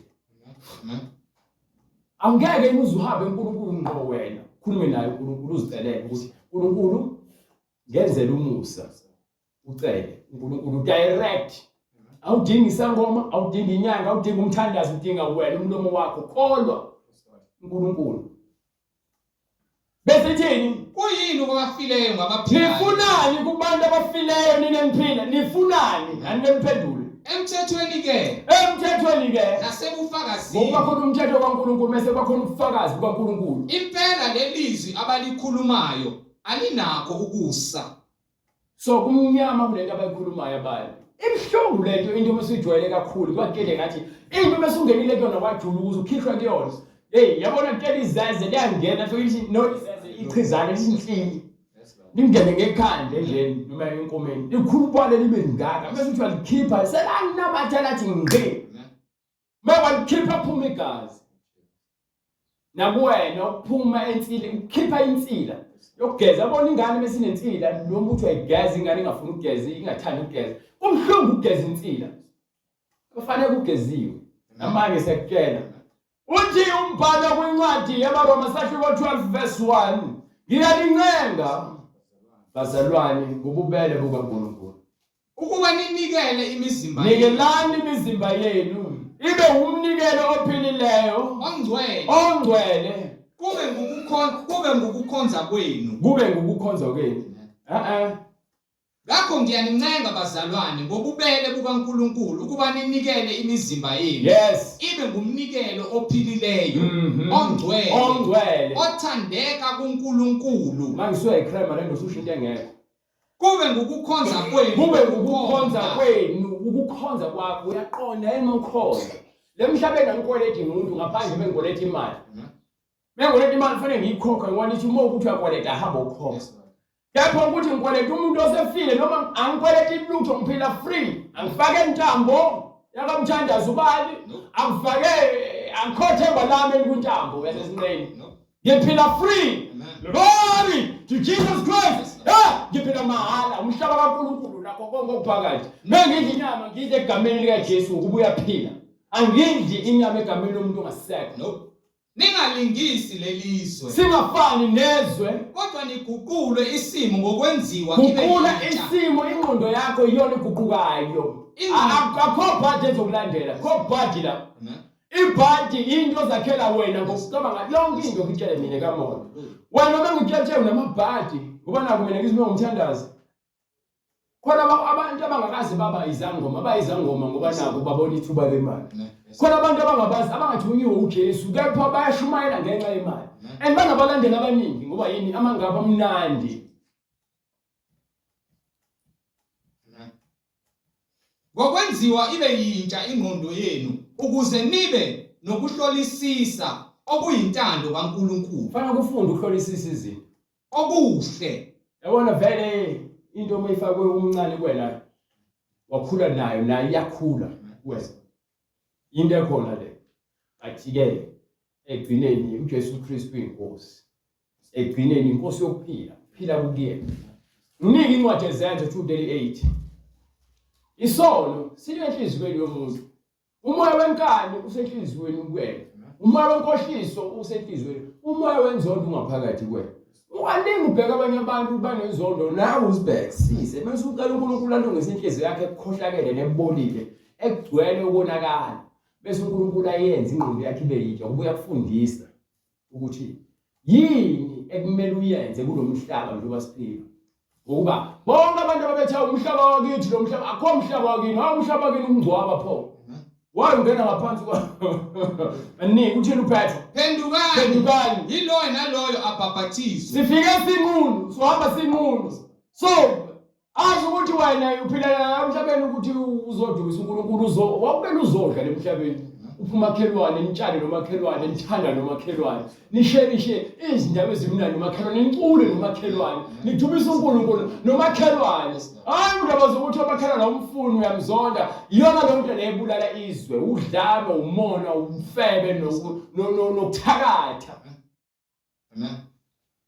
angeke uze uhambe uNkulunkulu ngqo wena ukhulume naye uNkulunkulu uzicelele ukuthi uNkulunkulu ngenzela umusa ucele uNkulunkulu direct awudingi isangoma awudingi inyanga awudingi umthandazo udinga wena umlomo wakho kholwa uNkulunkulu bese ithini kuyini kwabafileyo ngabaphilayo nifunani kubantu abafileyo nina niphila nifunani anike niphendule Emthethweni ke. Emthethweni ke. Nasebufakazini. Ngokuba khona umthetho kaNkulunkulu bese kwakhona ubufakazi bukaNkulunkulu. Impela lelizwi abalikhulumayo alinakho ukusa. So kumnyama kulento abayikhulumayo abanye. Ibuhlungu lento into uma usuyijwayele kakhulu kwakutshele ngathi into uma usungenile kuyona wajula ukuze ukhishwe kuyona. Hey yabona kutshela izeze liyangena fike lithi no izeze ichizane lithi nhli. Lingene ngekhanda nje noma enkomeni. Likhulupale libe ngaka bese uthi walikhipha selanamathela athi ngqi. Mewalikhipha phuma igazi. Nakuwena ukuphuma ensila ukukhipha insila yokugeza yabona ingane besinensila noma uthi uyayigeza ingane ingafuni ukugeza ingathandi ukugeza kubuhlungu ukugeza insila kufanele kugeziwe namanje siyakutshela uthi umbhalo kwincwadi yabaRoma sahluko 12 verse 1 ngiyanincenga bazalwane ngobubele bukaNkulunkulu Ukuba ninikele imizimba nikelani imizimba yenu ibe umnikelo ophilileyo ongcwele ongcwele kube ngukukhonza kube ngukukhonza kwenu kube ngukukhonza kwenu eh eh Ngakho ngiyanincenga bazalwane ngobubele bukaNkulunkulu ukuba ninikele imizimba yenu ibe ngumnikelo ophilileyo ongcwele ongcwele othandeka kuNkulunkulu. Mangisuka icrema lento ususho into engekho. Kube ngukukhonza kwenu. Kube ngukukhonza kwenu, ukukhonza kwakho uyaqonda yini mawukhonza. Lemhlabeni angikweleti muntu ngaphandle bengikweleta imali. Mengikweleta imali kufanele ngiyikhokhe ngoba nithi uma ukuthi uyakweleta hamba ukhokhe. Kepha ukuthi ngikweleta umuntu osefile noma angikweleti lutho ngiphila free. Angifake intambo yakamthandazo ubani, angifake angikhothemba lami elikwintambo yasesinqeni. Ngiphila free. Glory to Jesus Christ. Ha, ngiphila mahala umhlaba kaNkulunkulu nakho konke okuphakathi. Mengidla inyama ngidla egameni likaJesu ukuba uyaphila. Angidli inyama egameni lomuntu ongasekho. No. Ningalingisi lelizwe. Singafani nezwe. Kodwa niguqulwe isimo ngokwenziwa ibe Guqula yintsha. isimo ingqondo yakho iyona eguqukayo. Akho bhadi ezokulandela. Kho bhadi la. Amen. Ibhadi into ozakhela wena ngokucabanga yonke into ngitshele mina kamoya. Wena uma ngitshele unamabhadi ngoba naku mina ngizime ngomthandazo. Khona abantu abangakaze baba izangoma bayizangoma ngoba nabo babona ithuba lemali. Khona abantu abangabazi abangathunyiwe uJesu kepha bayashumayela ngenxa yemali. And banabalandeli abaningi ngoba yini amangaba amnandi. Ngokwenziwa ibe yintsha ingqondo yenu ukuze nibe nokuhlolisisa okuyintando kaNkulunkulu. Fanele kufunde ukuhlolisisa izinto. Okuhle. Yabona vele into uma ifakwe umncane kuwena wakhula nayo nayo iyakhula kuwena. Into ekhona le. But-ke ekugcineni uJesu Kristu uyinkosi. Ekugcineni inkosi yokuphila, phila kukuyena. Nginike incwadi ezenzo 2:38. Isono silenhliziyweni yomuntu. Umoya wenkani usenhliziyweni kuwena. Umoya wenkohliso usenhliziyweni. Umoya wenzondo ungaphakathi kuwena. Ungalingi ubheka abanye abantu banenzondo nawe uzibhekisise bese ucela uNkulunkulu alungise inhliziyo yakhe ekukhohlakele nebolile ekugcwele ukonakala bese uNkulunkulu ayenze ingqondo yakhe ibe yintsha kuba uyakufundisa ukuthi yini ekumele uyenze kulo mhlaba njengoba siphila ngokuba bonke abantu ababethe umhlaba wakithi lo mhlaba akho mhlaba wakini hawu umhlaba wakini ukungcwaba pho waye ungena ngaphansi kwa aningi uthini uPetro phendukani phendukani yiloyo naloyo abhabhathizwe sifike sinqunu sohamba sinqunu so azi ukuthi wena uphilela emhlabeni ukuthi uzodukisa uNkulunkulu uzo wakumele uzodla lemhlabeni uphumakhelwane nitshale nomakhelwane nithanda nomakhelwane nisherishe izindaba ezimnandi nomakhelwane nicule nomakhelwane nidumisa uNkulunkulu nomakhelwane hayi indaba zokuthi umakhelwane awumfuni uyamzonda iyona leyo nto leyo ebulala izwe udlame umona umfebe nokuthakatha Amen.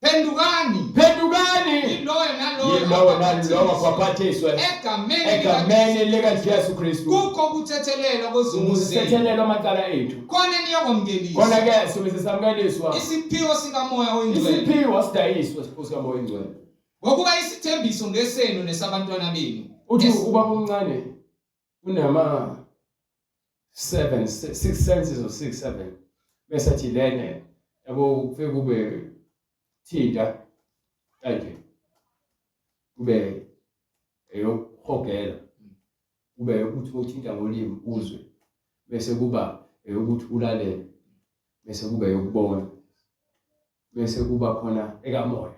Phendukani. Phendukani. Yiloyo naloyo. Yilowo nalowo abhapathiswe egameni egameni likaJesu Kristu. Kukho ukuthethelelwa kwezono zenu. Ukuthethelelwa amacala ethu. Khona niyokwamukela. Khona ke sobe sesamukeliswa. Isiphiwo sikaMoya oyiNgcwele. Isiphiwo sidayiswe isiphiwo sikaMoya oyiNgcwele. Ngokuba isithembiso ngesenu nesabantwana benu. Uthi ubaba omncane unama 7 6 senses or 6 7 bese athi lene yabo kufike kube thinta kanje kube eyokuhogela kube ukuthi uthinta ngolimi uzwe bese kuba eyokuthi ulalele bese kube eyokubona bese kuba khona ekamoya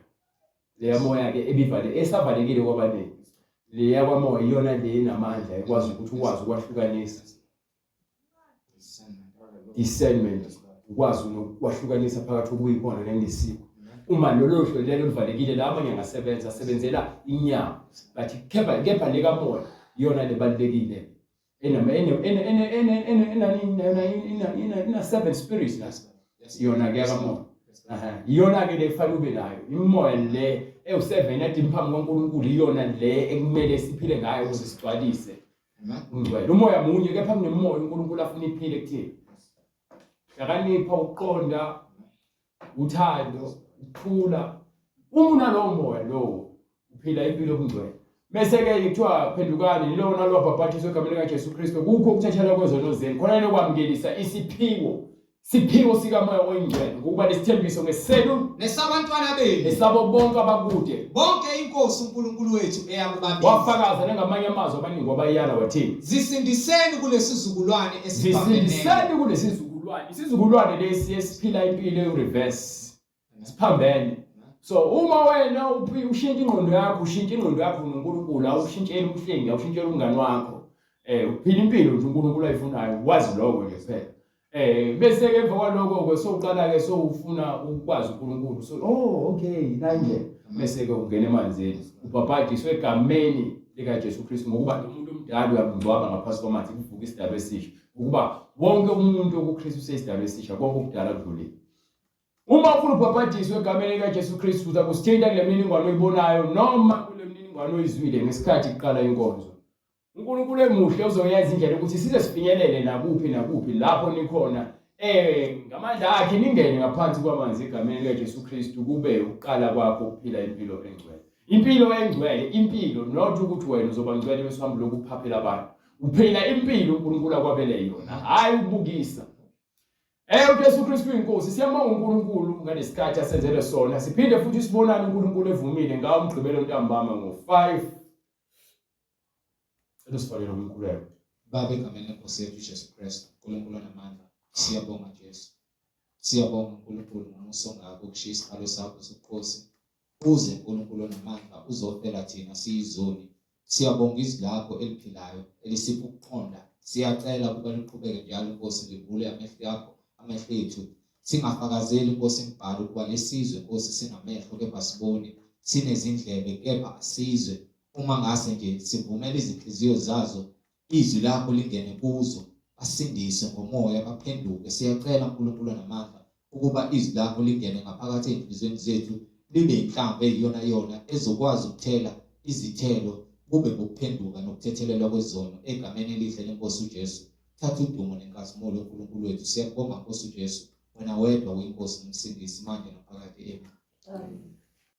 leya moya ke ebivale esavalekile kwabaningi leya kwamoya iyona le enamandla ekwazi ukuthi ukwazi ukwahlukanisa discernment ukwazi nokwahlukanisa phakathi okuyikhona nengesikho uma lolo hlo lelo luvalekile la amanye angasebenza asebenzela inyama but kepha kepha lekamoya iyona lebalulekile ena seven spirits la iyona ke yakamoya iyona ke le kufanele ube nayo imimoya le ewu-seven yadini phambi kwaNkulunkulu iyona le ekumele siphile ngayo ukuze sigcwalise ungcwele umoya munye kepha kunemimoya uNkulunkulu afuna iphile kuthina hlakanipha ukuqonda uthando ukuthula uma unalowo moya lowo uphila impilo obungcwele bese ke kuthiwa phendukani yilowo nalowo abhabhathiswe egameni likaJesu Kristu kukho ukuthethelwa kwezono zenu khona lokwamukelisa isiphiwo siphiwo sikamoya oyingcwele ngokuba lesithembiso ngesenu nesabantwana benu nesabo bonke abakude bonke inkosi uNkulunkulu wethu eyakubabiza wafakaza nangamanye amazwi abaningi wabayala wathini zisindiseni kulesizukulwane esiphambeneyo zisindiseni kulesizukulwane isizukulwane lesi esiphila impilo ereverse siphambene so uma wena ushintsha ingqondo yakho ushintsha ingqondo yakho noNkulunkulu awushintsheli umhlengi awushintsheli umngani wakho eh uphila impilo nje uNkulunkulu ayifunayo wazi lokho nje kuphela eh bese ke emva kwaloko ke sowuqala ke sowufuna ukwazi uNkulunkulu so oh okay la indlela bese ke ungena emanzini ubhabhadiswe egameni likaJesu Kristu ngokuba lo muntu omdala uyamngcwaba ngaphansi kwamanzi kuvuka isidalwa esisha ukuba wonke umuntu okuKristu useyisidalwa esisha konke okudala kudlulile Uma ufuna ubhabhadiswe egameni likaJesu Kristu uza kusithinta kule mininingwane oyibonayo noma kule mininingwane oyizwile ngesikhathi kuqala inkonzo. uNkulunkulu emuhle uzoyenza indlela ukuthi size sifinyelele nakuphi nakuphi lapho nikhona eh ngamandla akhe ningene ngaphansi kwamanzi egameni likaJesu Kristu kube ukuqala kwakho ukuphila impilo engcwele. Impilo engcwele, impilo not ukuthi wena uzoba ngcwele bese uhamba lokhu uphaphela abantu. Uphila impilo uNkulunkulu akwabele yona, hhayi ukubukisa. Eh uJesu Kristu uyinkosi. Siyambonga uNkulunkulu ngalesikhathi asenzele sona. Siphinde futhi sibonane uNkulunkulu evumile ngawo umgqibelo ntambama ngo-5. Cela usifakele umkhuleko. Baba egameni lenkosi yethu uJesu Kristu, uNkulunkulu onamandla, siyabonga Jesu. Siyabonga uNkulunkulu ngomusa ongaka ukushiya isikhalo sakho sobukhosi. Uze uNkulunkulu onamandla uzofela thina siyizoni. Siyabonga izwi lakho eliphilayo elisipha ukuqonda. Siyacela ukuba liqhubeke njalo Nkosi livule amehlo yakho amehlo ethu. Singafakazeli Nkosi imibhalo ukuba lesizwe Nkosi sinamehlo kepha siboni, sinezindlebe kepha asizwe. Uma ngase nje sivumela izinhliziyo zazo izwi lakho lingene kuzo basindiswe ngomoya baphenduke. Siyacela uNkulunkulu onamandla ukuba izwi lakho lingene ngaphakathi ezinhliziyweni zethu libe inhlamvu eyiyona yona ezokwazi ukuthela izithelo kube ngokuphenduka nokuthethelelwa kwezono egameni elihle lenkosi uJesu. Thatha udumo nenkazimulo uNkulunkulu wethu. Siyakubonga Nkosi uJesu, wena wedwa uyinkosi nomsindisi manje naphakade. Amen.